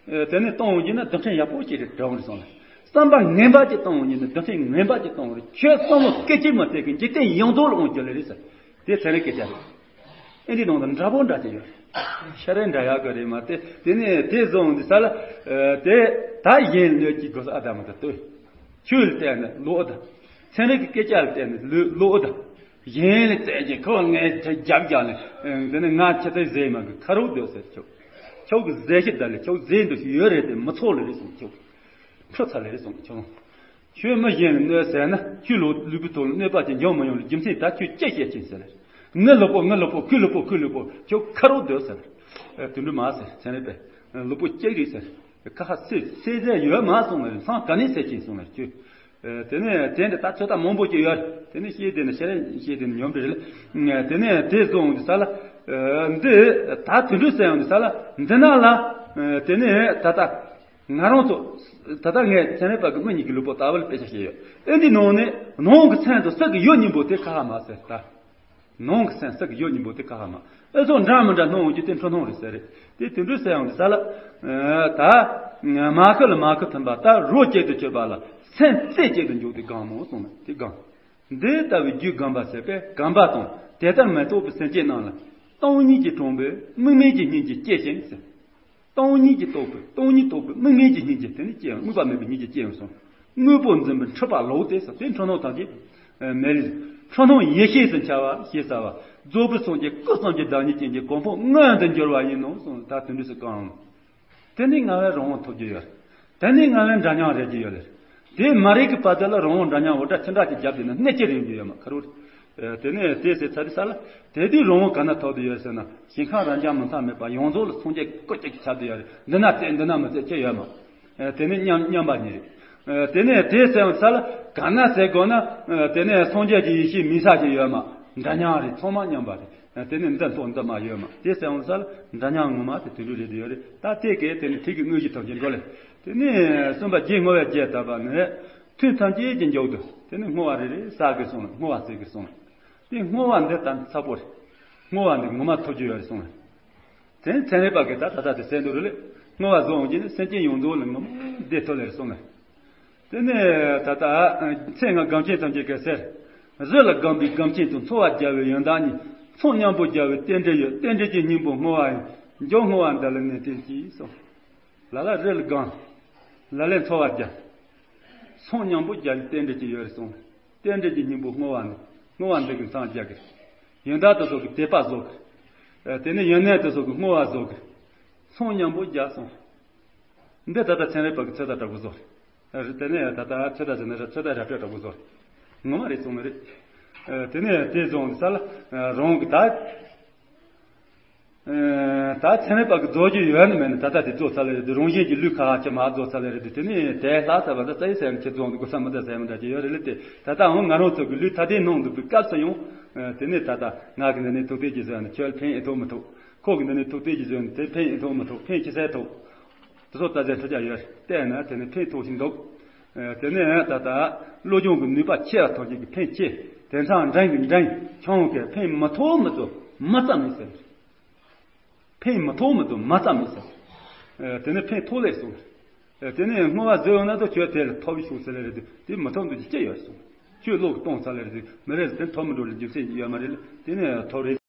དེ་ནས་གཏོང་འོང་རྒྱུ་ན་རྡུལ་ཕྲན་ཡག་པོ་ཅིག་རེད་འདྲ་བོ་རེད་སོང་ལ། བསམ་པ་ངན་པ་ཅིག་གཏོང་འོང་རྒྱུ་ན་རྡུལ་ཕྲན་ངན་པ་ཅིག་གཏོང་འོང་རེད། ཁྱོད་བསམ་བློ་སྐད་ཅིག་མ་ཐེག་གི་འཇིག་རྟེན་ཡོངས་རྫོགས་ལ་འོང་རྒྱུ་ལ་རེད་ཟེར། དེ་ཚན་རིག་སྐད་ཆ་རེད། ཨེ་འདི་ནང་དུ་འདྲ་པོ་འདྲ་ཅིག་ཡོད་རེད། ཤ་རེ་འདྲ་ཡག་གི་རེད་མ་དེ་དེ་ནས་དེ་བཟུང་འདི་ས་ལ། དེ་ད་གཞན་ལོས་ཀྱི་དགོས་ཨ་ད་མ་ད་ལྟོས། ཆོས་ལ་བལྟས་ནས་ལོག་ད། ཚན་རིག་གི་སྐད་ཆ་ལ་བལྟས་ནས་ལོག་ལོག་ད། གཞན་ལ་བལྟས་ཀྱི་ཁོ་ངས་ཁྱེད་རྒྱབ་རྒྱག་ནས་དེ་ནས་ང་ཁྱེད་ཚོའི་ཟས་མ་གི་ཁ་རོག་སྡོད་ཟེར་ཁྱོད། ཁྱོད་ཀྱི་ཟས་ཤི་ད་ལས་ཁྱོད་ཟས་འདུ་ཤི་ཡོད་རེད་དེ་མི་ཚོགས་ལ་རེད་སོང་ཁྱོད། འཕྲོ་ཚ་ལ་རེད་སོང་ཁྱོད། ཁྱོད་མི་གཞན་ལ་གནོད་ཟེར་ན་ཁྱོད་ལུས་ལུས་པོའི་ཐོག་ལ་གནོད་པ་ཅིག་འབྱུང་མི་ཡོང་ལ་རྒྱུ་མཚན་ད་ཁྱོད་ཅི་བཤད་ཀྱིན་ཟེར་ལ། ངའི་ལུས་པོ་ངའི་ལུས་པོ་ཁོའི་ལུས་པོ་ཁོའི་ལུས་པོ་ཁྱོད་ཁ་རོག་སྡོད་ཟེར། དེ་འདྲ་མ་ཟེར་ཚན་རིག་པས། ལུས་པོ་གཅིག་རེད་ཟེར། ཁ་ཁ་སེ་སེ་ཟེར་ཡོད་མ་སོང་ལ་སང་ག་ནས་ཟེར་ཀྱིན་སོང་ལ་ཁྱོད། དེ་ནས་དེ་འདྲ་ད་ཚོད་ལྟ་མང་པོ་ཅིག་ཡོད། དེ་ནས་ཤེས་དེ་ནས་ཤེས་རེ་ཤེས་དེ་ནས་ཉོམ་རེ་ལ། དེ་ནས་དེ་བཟུང་འདི་ས་ལ། འདི་ད་དུད་འགྲོ་ཟེར་ཡང་འདི་ས་ལ་འདི་ན་ལ། དེ་ནས་ད་ལྟ། ང་རང་ཚོ། ད་ལྟ་ངས་ཚན་རིག་པ་གི་མི་གཉིས་ཀྱི་ལུས་པོ་ལྟ་བུ་ལ་དཔེ་ཆ་བཤད་ཡོད། ཨེ་འདི་ནང་ནས་ནང་གི་ཚན་དུ་ས་གི་ཡོད་སྙིང་པོ་དེ་ཁ་ཁ་མ་ཟེར་ད། ནང་གི་ཚན་ས་གི་ཡོད་སྙིང་པོ་དེ་ཁ་ཁ་མ། ཨེ་ཚོ་འདྲ་མི་འདྲ་སྣང་འོང་རྒྱུ་དེ་འཕྲོ་སྣང་རེད་ཟེར་རེད། དེ་དུད་འགྲོ་ཟེར་ཡང་འདི་ས་ལ། ད། མ་ཁུ་ལ་མ་ཁུ་ཐིམ་པ་ད་རོ་གཅིག་ཏུ་གྱུར་པ་ལ་སེམས་རྩེ་གཅིག་ཏུ་འཇུག་དེ་གང་མོ་སོང་ན་དེ་གང་། འདི་ལྟ་བུའི་རྒྱུ་གོམས་པ་ཟད་པས་གོམས་པ་དང་དེ་ལྟར་མི་རྟོག་པའི་སེམས་ཅན་རྣམས་ལ་སྟོང་ཉིད་ཀྱིས་དྲངས་པའི་དམིགས་མེད་ཀྱི་སྙིང་རྗེ་སྐྱེ་ཞིང་ཟེར། སྟོང་ཉིད་ཀྱིས་རྟོགས་པའི་སྟོང་ཉིད་རྟོགས་པའི་དམིགས་མེད་ཀྱི་སྙིང་རྗེ་དེ་ནི་སྐྱེ་ཡང་དམིགས་པ་མེད་པའི་སྙིང་རྗེ་སྐྱེ་ཡང་སོང་། དངོས་པོ་འཛིན་པའི་འཁྲུལ་པ་ལོག་སྟེ་ཟེར་དེ་འཁྲུལ་སྣང་ཐམས་ཅད་མེད་ལས། འཁྲུལ་སྣང་ཡེ་ཤེས་སུ་འཆར་བ་ཞེས་བྱ་བ་རྫོགས་པའི་སངས་རྒྱས་སྐུ་གསུམ་གྱི་བདག་ཉིད་ཅན་གྱི་གོ་འཕང་མངོན་དུ་འགྱུར་བ་ཡིན་ནོ་གསུངས། ད་དུད་འགྲོ་ཟེར་གང་རུང་། དེ་ནི་ང་བས་རང་དབང་ཐོབ་རྒྱུ་ཡོད། དེ་ནི་ང་བས་འདྲ་མཉམ་རེག་རྒྱུ་ཡོད་ལེ། དེ་མ་རེག་གི་བར་དེ་ལ་རང་དབང་འདྲ་མཉམ་འོ་འདྲ་ཆི་འདྲ་ཅིག་རྒྱབ་དེ་ནི་གནད་ཅི་རེག་རྒྱུ་ཡོད་མ་ཁ་རུ། དེ་ནས་དེ་ཟེར་ཚར་དུས་ས་ལ། དེ་དུས་རང་དབང་ག་ན་ཐོབ་དུ་ཡོད་ཟེར་ན་ཞིང་ཁམས་རབ་འབྱམས་མི་མཐའ་མེད་པ་ཡོངས་རྫོགས་ལ་སངས་རྒྱས་སྐུ་གཅིག་ཆགས་དུ་ཡོད་རེད། འདི་ན་བཙལ་འདི་ན་མི་བཙལ་ཅི་ཡོད་མ། དེ་ནི་མཉམ་མཉམ་པ་ཉིད་རེད། དེ་ནས་དེ་ཟེར་ས་ལ་ག་ན་ཟེར་དགོས་ན། དེ་ནས་སངས་རྒྱས་ཀྱི་ཡེ་ཤེས་མིན་ས་ཅི་ཡོད་མ། འདྲ་མཉམ་རེད་ཚང་མ་མཉམ་པ་རེད། དེ་ནས་འདི་ཐོག་འདི་མ་ཡོད་མ་དེ་ཟེར་འོང་ས་ལ་འདྲ་མཉམ་ངོ་མ་དེ་དུད་འགྲོ་རེད་དུ་ཡོད་རེད། ད་དེ་གས་དེ་ནི་ཐིག་གི་དངོས་གཞི་ཐམས་ཅད་འགྲོ་ལེ། དེ་ནས་གསུམ་པ་རྒྱུ་བསྔོ་བས་རྒྱས་བཏབ་པ་ནི། ཐུན་ཐམས་ཅད་ཀྱི་མཇུག་ཏུ་དེ་ནི་བསྔོ་བ་རེ་རེ་བསགས་དགོས་གསུངས་ལ་བསྔོ་བ་བསགས་དགོས་གསུངས་ལ། དེ་བསྔོ་བ་འདི་ལྟར་ཚ་པོ་རེད། བསྔོ་བ་འདི་ངོ་མ་ཐོབ་རྒྱུ་ཡོད་རེད་གསུངས་ལ། དེ་ནི་ཚན་རིག་པ་གིས་ད་ད་ལྟ་དེ་གསལ་འདུག་རེད་ལེ། བསྔོ་བ་བཟོ་འོང་རྒྱུ་ནི་སེམས་ཅན་ཡོངས་རྫོགས་ལ་ངོ་མ་བདེ་ཐོབ་ལེ་རེད་གསུངས་ལ། དེ་ནས་ད་ལྟ་ཚེ་སྔ་སྒོམ་ཆེན་ཐམས་ཅད་ཀྱིས་ཟེར། གཞི་ལ་སྒོམ་པའི་སྒོམ་ཆེན་དུ་འཚོ་བ་རྒྱལ་བའི་ཡོན་བདག་ཉིད། ཚོགས་མཉམ་པོ་རྒྱལ་བའི་རྟེན་འབྲེལ་ཡོད། རྟེན་འབྲེལ་གྱི་སྙིང་པོ་བསྔོ་བ་ཡིན། མཇུག་བསྔོ་བ་འདི་ལ་ནི་བརྟེན་ཅིང་གསུངས། ལ་ལ་རི་ལ་སྒོམ། ལ་ལས་འཚོ་བ་རྒྱལ། ཚོགས་མཉམ་པོ་རྒྱལ་བའི་རྟེན་འབྲེལ་གྱི་ཡོད་རེད་གསུངས། རྟེན་འབྲེལ་གྱི་སྙིང་པོ་བསྔོ་བ་ནི། བསྔོ་བ་འདི་གི་མཚམས་རྒྱག་གི། ཡོན་བདག་དེ་ཚོ་གི་དད་པ་བཟོ་གི། དེ་ནས་ཡོན་གནས་དེ་ཚོ་གི་བསྔོ་བ་བཟོ་གི། ཚོགས་མཉམ་པོ་རྒྱལ་གསུངས། འདི་ད་ལྟ་ཚན་རིག་པ་གི་ཚོད་ལྟ་འདྲ་པོ་བཟོ་རེད། དེ་ནས་ད་ལྟ་ཚོད་ལྟ་ཟེར་ན་ར་ཚོད་ལྟ་ར་སྤྲོད་འདྲ་པོ་བཟོ་རེད། ངོ་མ་རེད་གསུངས་ནི་རེད། དེ་ནས་དེ་བཟུང་ས་ལ་རང་གི་ད། ད་ཚན་རིག་པ་གི་རྫོགས་རྒྱུ་ཡོད་ནི་མེད་ནི་ད་ལྟ་དེ་རྫོགས་ཚར་ལེ་རེད་དེ་རང་བཞིན་གྱི་ལུས་ཁ་ཁ་ཆེ་མ་རྫོགས་ཚར་ལེ་རེད་དེ་དེ་ནས་དེ་ལྷག་ཚར་བ་ད་རྩ་ཡི་ཟེར་ནི་ཁྱེད་རྫོགས་འདུག་གོ་ས་མི་ད་ཟེར་མི་འདྲ་ཅིག་ཡོད་རེད་ལེ་དེ་ད་ལྟའང་ང་རང་ཚོ་གི་ལུས་ཐ་དད་སྣང་འདུག་པའི་སྐབས་སུ་ཡང་། དེ་ནས་ད་ལྟ་ང་གི་འདི་ནས་ཐུག་བསྡད་ཀྱི་ཟེར་ནི་ཁྱོད་ཕན་ཨེ་ཐོགས་མི་ཐོགས། ཁོ་གི་འདི་ནས་ཐུག་བསྡད་ཀྱི་ཟེར་ནི་དེ་ཕན་ཨེ་ཐོགས་མི་ཐོགས་ཕན་ཅི་ཟེར་ཐོགས། དེ་ཚོ་ལྟ་ཚན་ཁྲི་བརྒྱ་ཡོད་བལྟས་ན་དེ་ནི་ཕན་ཐོགས་ཤིང་འདུག་དེ་ནས་ད་ལྟ་བློ་སྦྱོང་གི་ནུས་པ་ཆེ་བ་ཐོག་ཅིག་གི་ཕན་ཆེ། དེང་སང་འགྲན་གི་འགྲན་ཆུང་གི་ཕན་མི་ཐོགས་མི་ཐོགས་མ་རྩ་མེད་ཟེར། ཕན་མི་ཐོགས་མི་ཐོགས་མ་རྩ་མེད་ཟེར། དེ་ནས་ཕན་ཐོགས་ལེ་གསུངས། དེ་ནས་བསྔོ་བ་བཟོས་ཡོང་ན་ད་ཁྱོད་དེ་ལ་ཐོབ་ཤོག་ཟེར་ལེ་རེད་དེ་དེ་མི་ཐོབ་འདུག་ཅི་ཡོད་གསུངས། ཁྱོད་བློ་གི་གཏོང་ཚར་ལེ་རེད་དེ་མི་རེད་ཟེར་དེ་ཐོབ་མི་འགྲོ་ལེ་རྒྱུ་མཚན་ཡོད་མ་རེད་ལེ་དེ་ནས་ཐོབ་རེད།